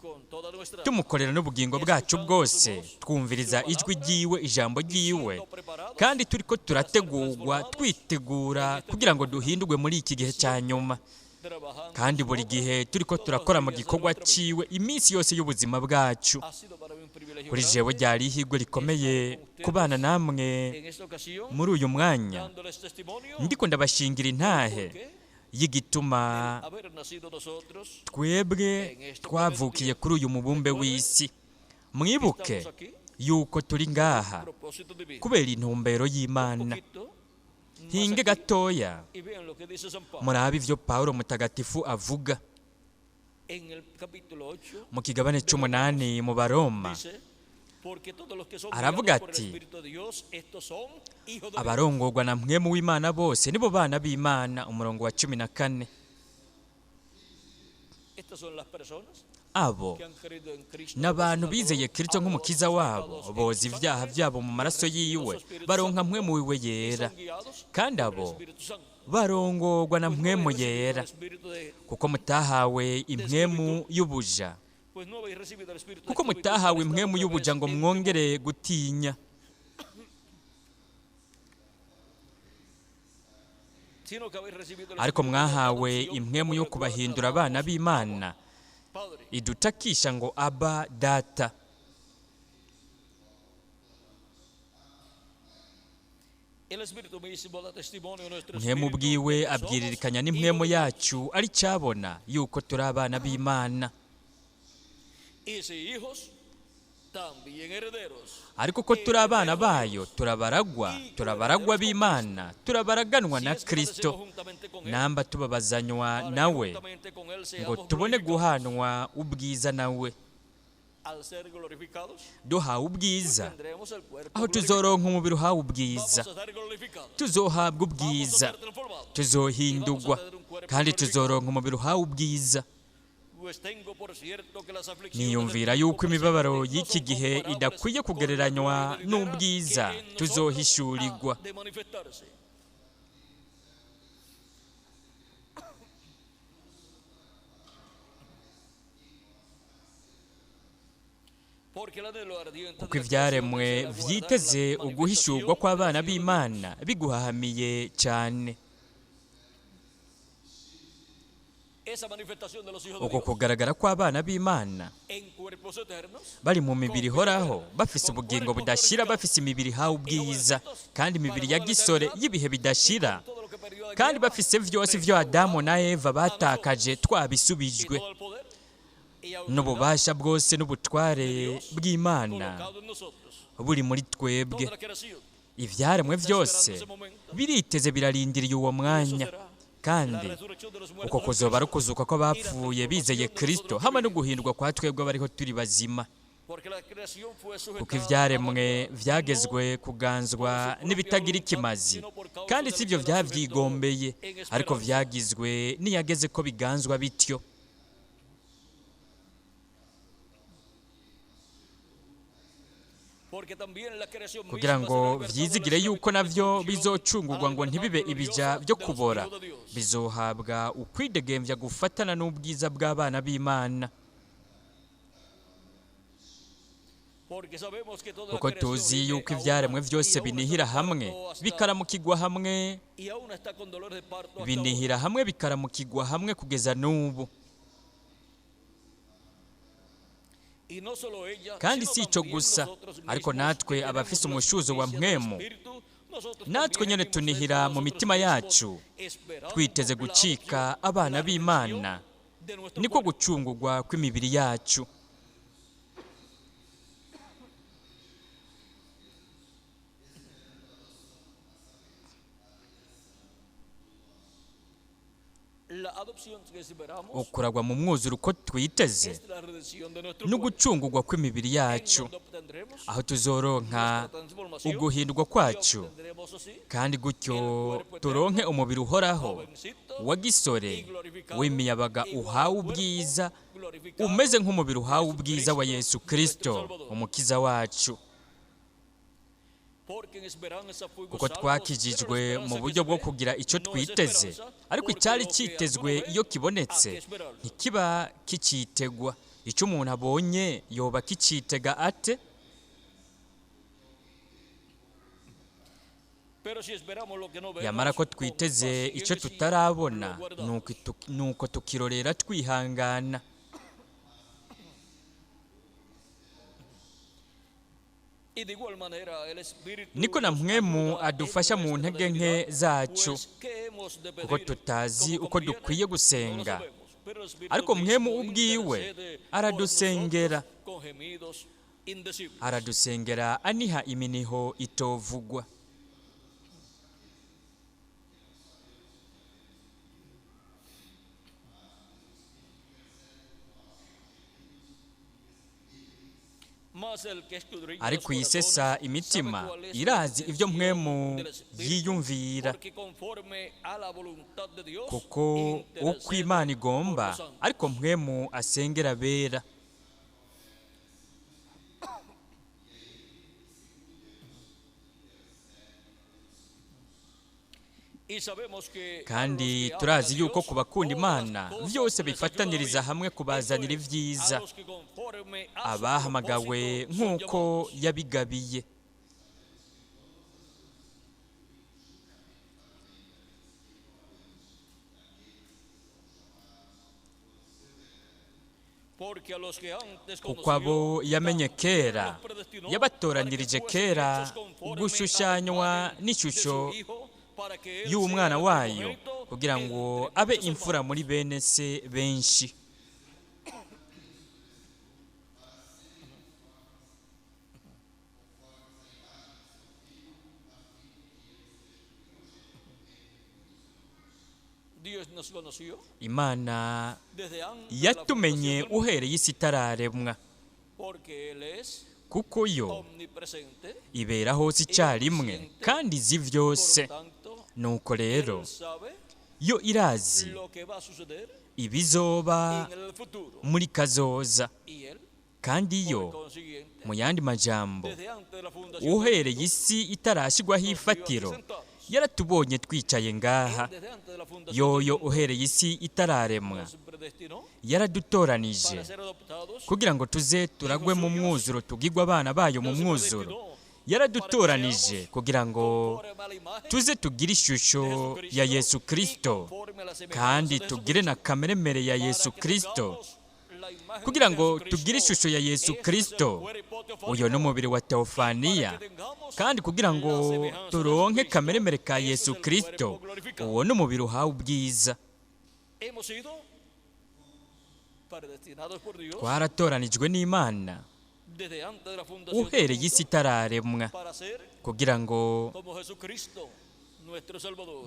con toda nuestra alma, tumukorera n'ubugingo bwacu escuchando su bwose, voz, su twumviriza ijwi palabra ryiwe, ijambo y ryiwe, siendo preparados kandi turiko para ser turategurwa transformados twitegura en este kugira ngo tiempo final, duhindurwe muri iki gihe cya siempre nyuma, trabajando kandi su buri obra gihe turiko todos los turakora mu días de gikorwa nuestra vida. ciwe iminsi yose y'ubuzima bwacu. Ha sido para mí un privilegio Kuri jewe grande ryari ihirwe rikomeye estar con kubana ustedes namwe en esta ocasión, muri uyu mwanya, dándoles testimonio ndiko ndabashingira del intahe porqué y'igituma del haber nacido nosotros twebwe en este planeta twavukiye Tierra. kuri uyu mubumbe Recuerden w'isi. que Mwibuke estamos aquí yuko turi por un ngaha propósito divino. kubera intumbero Un y'Imana. poquito más Hinge aquí gatoya y vean lo que dice San Pablo murabe ivyo Pawulo mutagatifu avuga en el capítulo 8 mu kigabane de Romanos. c'umunani mu Baroma. Dice, porque todos los que son Aravuga guiados por el ati, Espíritu de Dios, estos son hijos de Dios. abarongorwa na mpwemu w'Imana bose nibo bana b'Imana. Umurongo wa 14. Estas son las personas Abo que han creído en Cristo como su n'abantu bizeye Salvador, Kristo han lavado nk'umukiza sus wabo, pecados en boza su ibyaha sangre byabo mu y maraso recibido su yiwe, Espíritu baronka Santo mpwemu wiwe y yera. son guiados Kandi por el abo Espíritu Santo. barongorwa na Pues no mpwemu habéis recibido el yera, espíritu kuko mutahawe de impwemu esclavitud, y'ubuja, pues no habéis recibido el espíritu de kuko esclavitud mutahawe para estar impwemu otra y'ubuja vez ngo en temor, mwongere gutinya, Ariko mwahawe impwemu yo kubahindura abana b'Imana, idutakisha ngo Aba Data. Mpwemu ubwiwe abwiririkanya n'impwemu yacu ari cyabona yuko turi abana b'Imana. Ariko ko turi abana bayo, turabaragwa, turabaragwa b'Imana, turabaraganwa na Kristo, namba tubabazanywa nawe ngo tubone guhanwa ubwiza nawe. Duhawe ubwiza, aho tuzoronka umubiri uhawe ubwiza, tuzohabwa ubwiza, tuzohindurwa, kandi tuzoronka umubiri uhawe ubwiza. Niyumvira yuko imibabaro y'iki gihe idakwiye kugereranywa n'ubwiza tuzohishurirwa. Kuko ibyaremwe vyiteze uguhishurwa kw'abana b'Imana biguhahamiye cyane. Uko kugaragara kw'abana b'Imana bari mu mibiri ihoraho, bafise ubugingo budashira, bafise imibiri ihawe ubwiza, kandi imibiri ya gisore y'ibihe bidashira, kandi bafise vyose ivyo Adamu na Eva batakaje twabisubijwe, n'ububasha bwose n'ubutware bw'Imana buri muri twebwe. Ivyaremwe vyose biriteze, birarindiriye uwo mwanya, kandi uko kuzoba ari ukuzuka kw'abapfuye bizeye Kristo hamwe no guhindurwa kwa twebwe abariho turi bazima. Kuko ivyaremwe vyagezwe kuganzwa n'ibitagira ikimazi, kandi si ibyo vyavyigombeye, ariko vyagizwe n'iyageze ko biganzwa bityo. Kugira ngo vyizigire yuko navyo bizocungurwa ngo ntibibe ibija byo kubora, bizohabwa ukwidegemvya gufatana n'ubwiza bw'abana b'Imana. Kuko tuzi yuko ivyaremwe vyose binihira hamwe bikaramukigwa hamwe, binihira hamwe bikaramukigwa hamwe kugeza n'ubu. Kandi si ico gusa, ariko natwe abafise umushuzo wa mpwemu, natwe nyene tunihira mu mitima yacu, twiteze gucika abana b'Imana, niko gucungurwa kw'imibiri yacu. Ukuragwa mu mwuzuro uko twiteze no gucungurwa kw'imibiri yacu, aho tuzoronka uguhindurwa kwacu, kandi gutyo turonke umubiri uhoraho wa gisore w'imiyabaga uhawe ubwiza, umeze nk'umubiri uhawe ubwiza wa Yesu Kristo umukiza wacu. Kuko twakijijwe mu buryo bwo kugira icyo twiteze, ariko icyari cyitezwe iyo kibonetse ntikiba kicitegwa. Icyo umuntu abonye yoba kicitega ate? Yamara ko twiteze icyo tutarabona, nuko tukirorera twihangana. Niko na mpwemu adufasha mu ntege nke zacu, kuko tutazi uko dukwiye gusenga, ariko mpwemu ubwiwe aradusengera, aradusengera aniha iminiho itovugwa. Ariko iyisesa imitima irazi ibyo mpwemu yiyumvira, kuko uko Imana igomba ariko mpwemu asengera abera. Kandi turazi yuko ku bakunda Imana byose bifataniriza hamwe kubazanira ibyiza, abahamagawe nk'uko yabigabiye. Kuko abo yamenye kera yabatoranirije kera gushushanywa n'ishusho y'umwana wayo, kugira ngo abe imfura muri bene se benshi. Imana yatumenye uhereye isi itararemwa, kuko yo ibera hose icyarimwe kandi izi byose. Nuko rero yo irazi ibizoba muri kazoza, kandi yo mu yandi majambo uhereye isi itarashyirwaho ifatiro yaratubonye twicaye ngaha. Yoyo uhereye isi itararemwa yaradutoranije kugira ngo tuze turagwe mu mwuzuro, tugigwe abana bayo mu mwuzuro. Yaradutoranije kugira ngo tuze tugire ishusho ya Yesu Kristo, kandi tugire na kameremere ya Yesu Kristo, kugira ngo tugire ishusho ya Yesu Kristo, uyo n'umubiri wa Teofaniya, kandi kugira ngo turonke kameremere ka Yesu Kristo, uwo n'umubiri uhawe ubwiza. Twaratoranijwe n'Imana uhereye isi itararemwa, kugira ngo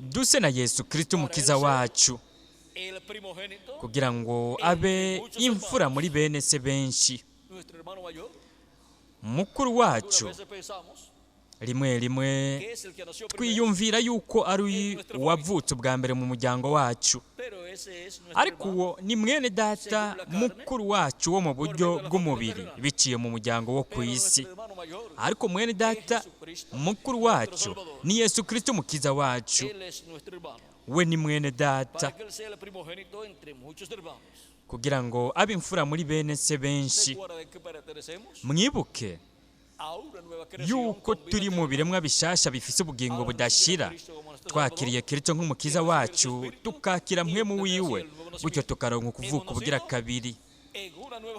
duse na Yesu Kristo umukiza wacu, kugira ngo abe imfura muri bene se benshi. Mukuru wacu rimwe rimwe twiyumvira yuko ari uwavutse ubwa mbere mu muryango wacu, ariko uwo ni mwene data mukuru wacu wo mu buryo bw'umubiri biciye mu muryango wo ku isi. Ariko mwene data mukuru wacu ni Yesu Kristo umukiza wacu, we ni mwene data, kugira ngo abe imfura muri bene se benshi. Mwibuke yuko turi mu biremwa bishasha bifise ubugingo budashira, twakiriye Kristo nk'umukiza wacu, tukakira mpwemu wiwe, gutyo tukaronka ukuvuka ubugira kabiri.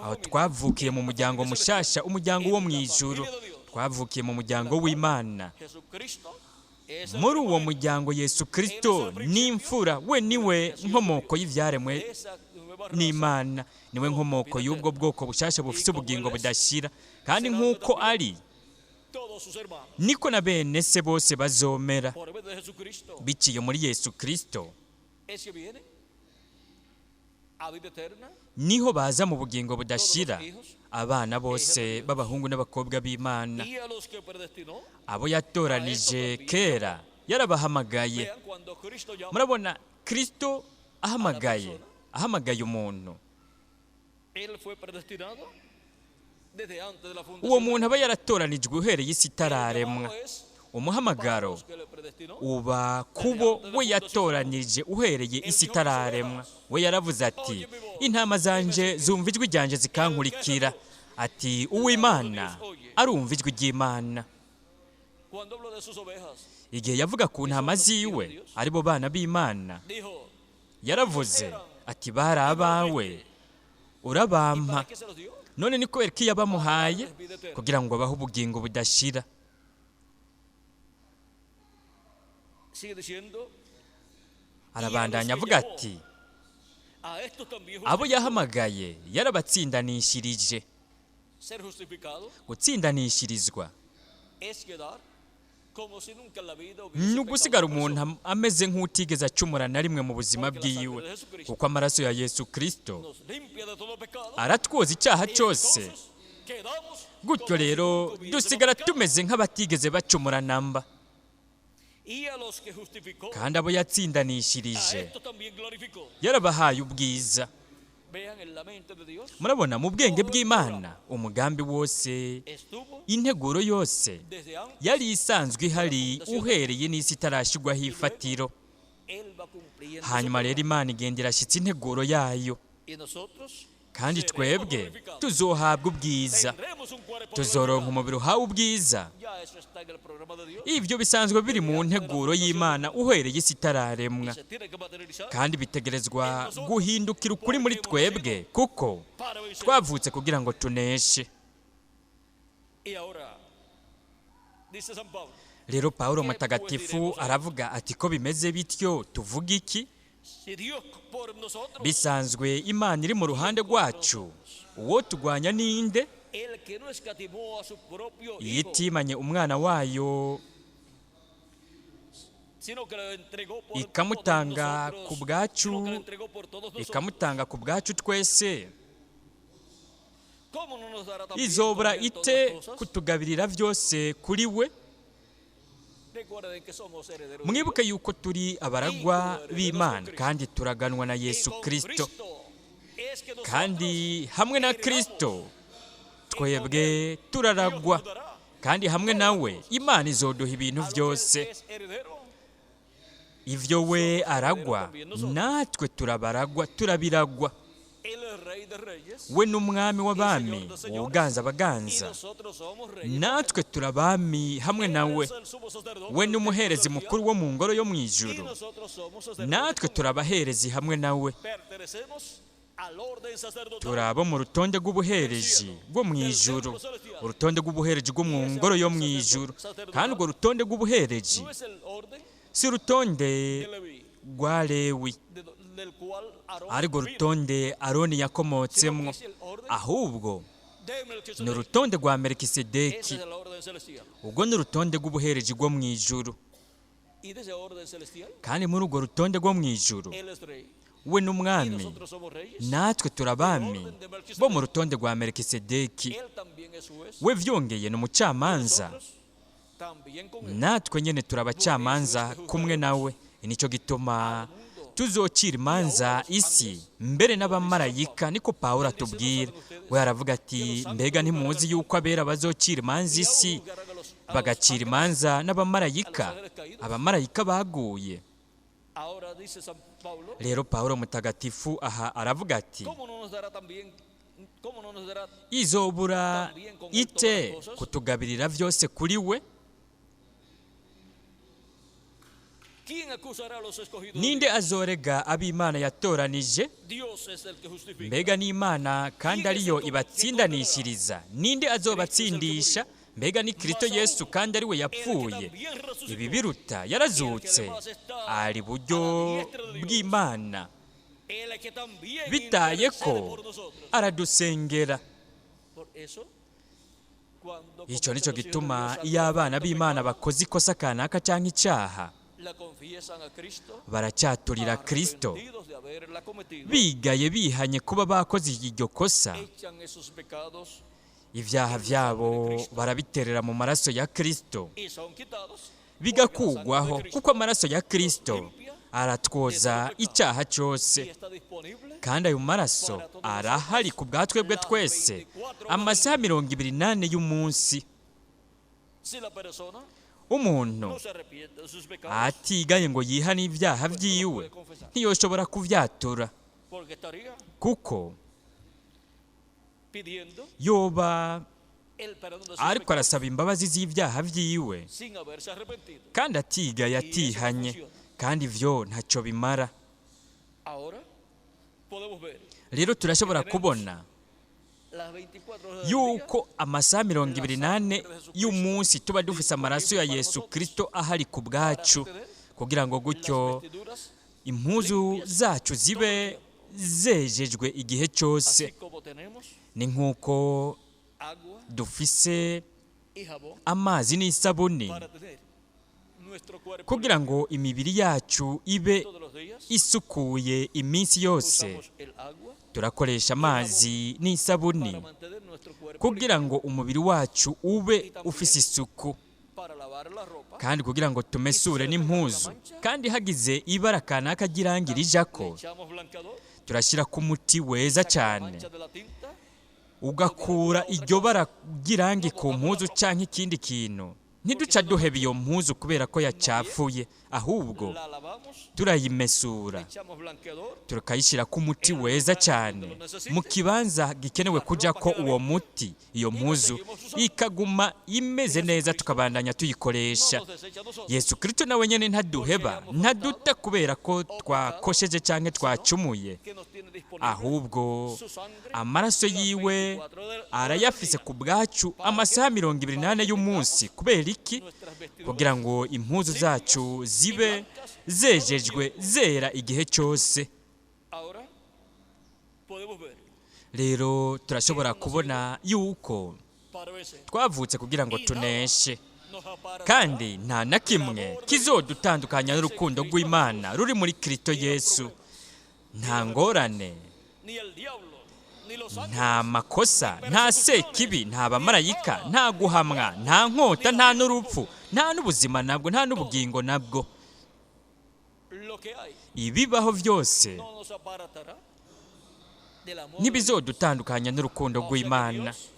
Aho twavukiye mu muryango mushasha, umuryango wo mu ijuru, twavukiye mu muryango w'Imana. Muri uwo muryango Yesu Kristo ni imfura, we niwe nkomoko y'ivyaremwe n'Imana, niwe nkomoko y'ubwo bwoko bushasha bufise ubugingo budashira. Kandi nk'uko ari niko na bene se bose bazomera biciye muri Yesu Kristo, niho baza mu bugingo budashira, abana bose b'abahungu n'abakobwa b'Imana. Abo yatoranije kera yarabahamagaye. Murabona Kristo ahamagaye, ahamagaye umuntu, uwo muntu aba yaratoranijwe uhereye isi itararemwa. Umuhamagaro uba kubo we yatoranije uhereye isi itararemwa. We yaravuze ati intama zanje zumva ijwi ryanje zikankurikira. Ati uw'Imana arumva ijwi ry'Imana. Igihe yavuga ku ntama ziwe aribo bana b'Imana, yaravuze ati bari abawe urabampa. None ni kubera ko yabamuhaye kugira ngo abahe ubugingo budashira. Arabandanya avuga ati abo yahamagaye yarabatsindanishirije. Gutsindanishirizwa ni ugusigara umuntu ameze nk'utigeze acumura na rimwe mu buzima bwiwe, kuko amaraso ya Yesu Kristo aratwoza icyaha cyose. Gutyo rero dusigara tumeze nk'abatigeze bacumura namba. Kandi abo yatsindanishirije yarabahaye ubwiza. Murabona mu bwenge bw'Imana umugambi wose, integuro yose yari isanzwe ihari uhereye n'isi itarashyirwaho ifatiro. Hanyuma rero Imana igenda irashyitsa integuro yayo, Kandi Seremos twebwe glorificados. tuzohabwa ubwiza, Tendremos un cuerpo tuzoronka glorificado. umubiri uhawe ubwiza. Ya eso está en el programa de Dios. Ibyo bisanzwe biri mu nteguro y'Imana uhereye isi itararemwa, Y se tiene que materializar kandi bitegerezwa guhindukira ukuri muri twebwe, kuko para vencer. twavutse kugira ngo tuneshe. Y ahora, dice San Pablo, Rero Pawulo mutagatifu aravuga ati ko bimeze bityo tuvuga iki? si Dios por nosotros, Bisanzwe Imana iri mu ruhande rwacu, uwo turwanya ninde? el que no escatimó a su propio Hijo, Yitimanye umwana wayo sino que lo entregó por ikamutanga todos nosotros, ku bwacu, sino que lo entregó por todos nosotros, ikamutanga ku bwacu twese, ¿cómo no nos dará también izobora con él todas ite las cosas? kutugabirira byose kuri we? Recuerden que somos herederos de Mwibuke yuko turi abaragwa b'Imana kandi turaganwa na Dios. Y Yesu con Kristo, Cristo es que nosotros kandi hamwe na Kristo twebwe turaragwa, Dios nos dará kandi hamwe nawe Imana izoduha ibintu a lo que él byose. es heredero. Ibyo we aragwa natwe turabaragwa, turabiragwa. Él es rey de reyes We n'umwami w'abami, uganza y abaganza, nosotros somos reyes. natwe turabami hamwe Él nawe. es el sumo sacerdote We del templo n'umuherezi celestial mukuru wo mu ngoro yo mu y ijuru, nosotros somos sacerdotes natwe con él. turabaherezi hamwe nawe. Pertenecemos al orden sacerdotal. Turi abo mu rutonde rw'ubuhereji bwo mu ijuru, urutonde rw'ubuhereji bwo mu ngoro yo mu ijuru. Kandi urwo rutonde rw'ubuhereji No es el orden si urutonde de Leví, rwa Lewi, del cual Aarón ariko vino, urutonde Aroni yakomotsemwo, sino que es el orden ahubwo de Melquisedec. ni urutonde rwa Ese Melikisedeki. es el orden celestial. Ubwo ni urutonde rw'ubuhereji bwo mu ijuru, Y de ese orden celestial, kandi muri urwo rutonde rwo mu ijuru él es rey. we Y n'umwami, nosotros somos reyes. natwe turabami bo mu rutonde rwa Melikisedeki. Él también es juez. We vyongeye ni umucamanza, Nosotros también con él. natwe nyene turabacamanza kumwe nawe. Nicyo gituma tuzocira imanza isi mbere n'abamarayika, niko Pawulo atubwira. We aravuga ati mbega ntimuzi yuko abera bazocira imanza Y aún isi, juzgarán a los bagacira ángeles. imanza n'abamarayika, abamarayika baguye. Ahora dice San Pablo, Rero Pawulo mutagatifu aha aravuga ati ¿cómo no nos dará también, cómo no nos dará izobura ite kutugabirira byose kuri we? ¿Quién acusará a los escogidos de Ninde Dios? azorega ab'Imana yatoranije? Dios es el que justifica. Mbega n'Imana kandi ariyo ibatsindanishiriza, ninde azobatsindisha? Mbega ni Kristo Yesu kandi ari we El que yapfuye, también resucitó, ibi biruta yarazutse, ari buryo bw'Imana, el que también bitaye intercede ko por nosotros. aradusengera. Por eso, cuando Icyo cometen nicyo los hijos de gituma Dios iyo algún abana b'Imana pecado, bakoze ikosa kanaka cyangwa icyaha, la confiesan a Cristo, baracyaturira Kristo, arrepentidos de haberla cometido, bigaye bihanye kuba bakoze iryo kosa, echan esos pecados ibyaha byabo barabiterera mu maraso ya Kristo, y son quitados bigakugwaho, kuko amaraso ya Kristo aratwoza icyaha y cyose. está disponible Kandi ayo maraso arahari ku bwa twebwe twese amasaha 24 y'umunsi. si la persona Umuntu no se arrepiente de sus pecados, atigaye ngo yihane ibyaha byiwe ntiyoshobora kubyatura, porque estaría kuko pidiendo yoba el perdón de sus ariko pecados arasaba imbabazi z'ibyaha byiwe sin haberse arrepentido. kandi atigaye atihanye, kandi ivyo ntacyo bimara. Ahora podemos ver Rero turashobora kubona las 24 horas del día yuko amasaha 24 y'umunsi tuba dufise amaraso ya Yesu Kristo ahari ku bwacu, kugira ngo las gutyo vestiduras, impuzu zacu zibe zejejwe igihe cyose. así como tenemos Ni nk'uko agua dufise y jabón amazi n'isabuni para tener nuestro cuerpo kugira ngo imibiri yacu ibe todos los días isukuye iminsi yose. usamos el agua Turakoresha amazi n'isabuni para mantener nuestro cuerpo kugira ngo umubiri wacu ube ufise isuku, para lavar la ropa, kandi kugira ngo tumesure n'impuzu. Kandi hagize ibara kanaka ry'irangi le rijako, echamos blancador, turashyira ku muti weza saca la cyane, mancha de la tinta, ugakura iryo bara ry'irangi ku mpuzu cyangwa ikindi kintu. Ntiduca duheba iyo mpuzu kubera ko yacafuye, ahubwo La lavamos, turayimesura, echamos blanqueador, tukayishyira ku muti weza cyane mu kibanza gikenewe kujya ko uwo muti, iyo mpuzu ikaguma imeze neza, tukabandanya tuyikoresha. No nos desecha a nosotros. Yesu Kirisito nawe nyine ntaduheba, ntaduta kubera ko twakosheje cyangwa twacumuye, Que nos tiene disponible ahubwo su sangre amaraso yiwe arayafise ku bwacu amasaha 24 y'umunsi. Kubera iki? Nuestras vestiduras Kugira ngo impuzu zacu zibe zejejwe, zera igihe cyose. Ahora podemos ver Rero turashobora kubona yuko para vencer. twavutse kugira ngo tuneshe, Nos apartará kandi nta na kimwe kizodutandukanya n'urukundo rw'Imana ruri muri Kristo Yesu. Nta ngorane, ni el diablo, ni los ángeles, nta makosa, nta sekibi, nta bamarayika, nta guhamwa, nta nkota, nta n'urupfu, nta n'ubuzima nabwo, nta n'ubugingo nabwo. Lo que hay Ibibaho byose no nos apartará del amor de Dios. ntibizodutandukanya n'urukundo O sea que rw'Imana. Dios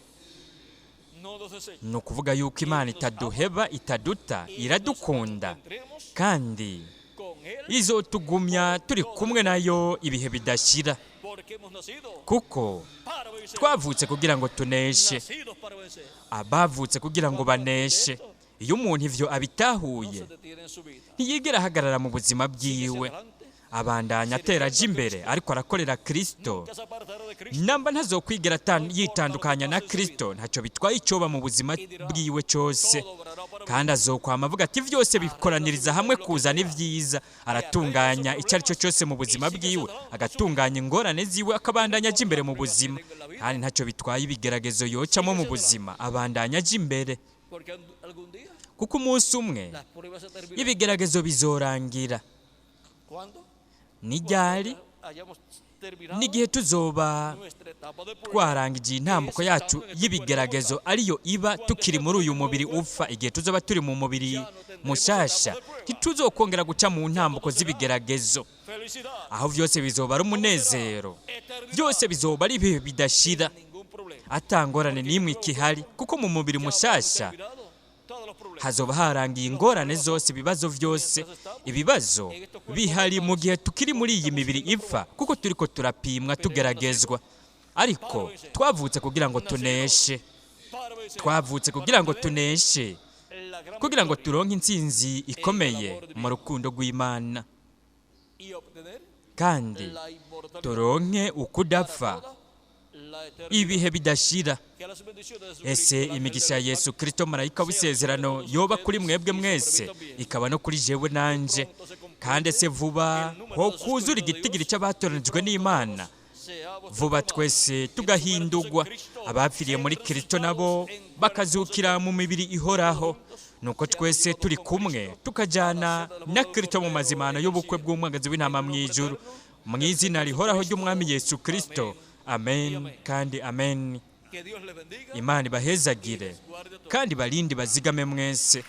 no nos desecha. Ni ukuvuga yuko Imana itaduheba, itaduta, iradukunda, Tendremos kandi con él izotugumya turi kumwe nayo ibihe bidashira, porque hemos nacido kuko para vencer. twavutse kugira ngo tuneshe. Nacidos para vencer. Abavutse kugira ngo baneshe. Iyo umuntu ivyo No abitahuye, se detiene en su vida. ntiyigera ahagarara mu buzima bwiwe, Adelante, abandanya atera aja imbere ariko arakorera Kristo. nunca se apartará de Cristo. Namba ntazokwigera yitandukanya na Kristo, ntacyo bitwaye icyoba mu buzima bwiwe cyose, Todo obrará para bien. kandi azokwama avuga ati: "Byose bikoraniriza hamwe kuzana ibyiza." Aratunganya icyo ari cyo cyose mu buzima bwiwe, agatunganya ingorane ziwe, akabandanya aja imbere mu buzima, kandi ntacyo bitwaye ibigeragezo yocamo mu buzima, abandanya aja imbere, Porque algún día kuko umunsi umwe las pruebas se terminarán. ibigeragezo bizorangira. ¿Cuándo? Ni ryari? Hayamos terminado N'igihe tuzoba nuestra etapa de prueba. twarangije intambuko yacu y'ibigeragezo, ariyo iba tukiri muri uyu mubiri upfa. Igihe tuzoba turi mu mubiri mushasha, ntituzokongera guca mu ntambuko z'ibigeragezo, Felicidad, aho byose bizoba ari umunezero, eternidad, byose bizoba ari ibihe bidashira, ningún problema. atangorane n'imwe ikihari, kuko mu mubiri mushasha Terminado todos los problemas. hazoba harangiye ingorane zose, ibibazo byose. Ibibazo bihari mu gihe tukiri muri iyi mibiri ipfa, kuko turiko turapimwa, tugeragezwa, ariko twavutse kugira ngo tuneshe. Para vencer. Twavutse kugira ngo tuneshe, La gran kugira ngo victoria turonke intsinzi ikomeye mu rukundo rw'Imana, y obtener kandi la inmortalidad turonke ukudapfa toda la eternidad. ibihe bidashira. Que las bendiciones de Ese Jesucristo, el ángel imigisha ya del Yesu Kristo, marayika w'isezerano, yoba kuri mwebwe mwese, ikaba no kuri jewe nanje. Kandi ese vuba ho kuzura igitigiri cy'abatoranijwe n'Imana, seamos vuba twese tugahindurwa, abapfiriye muri Kristo nabo bakazukira mu mibiri ihoraho, nuko twese turi kumwe tukajyana na Kristo mu mazimano y'ubukwe bw'umwagazi w'intama mu ijuru, mu izina rihoraho ry'Umwami Yesu Kristo. Amen kandi amen. Que Dios les bendiga. Imana ibahezagire kandi barinde, bazigame mwese.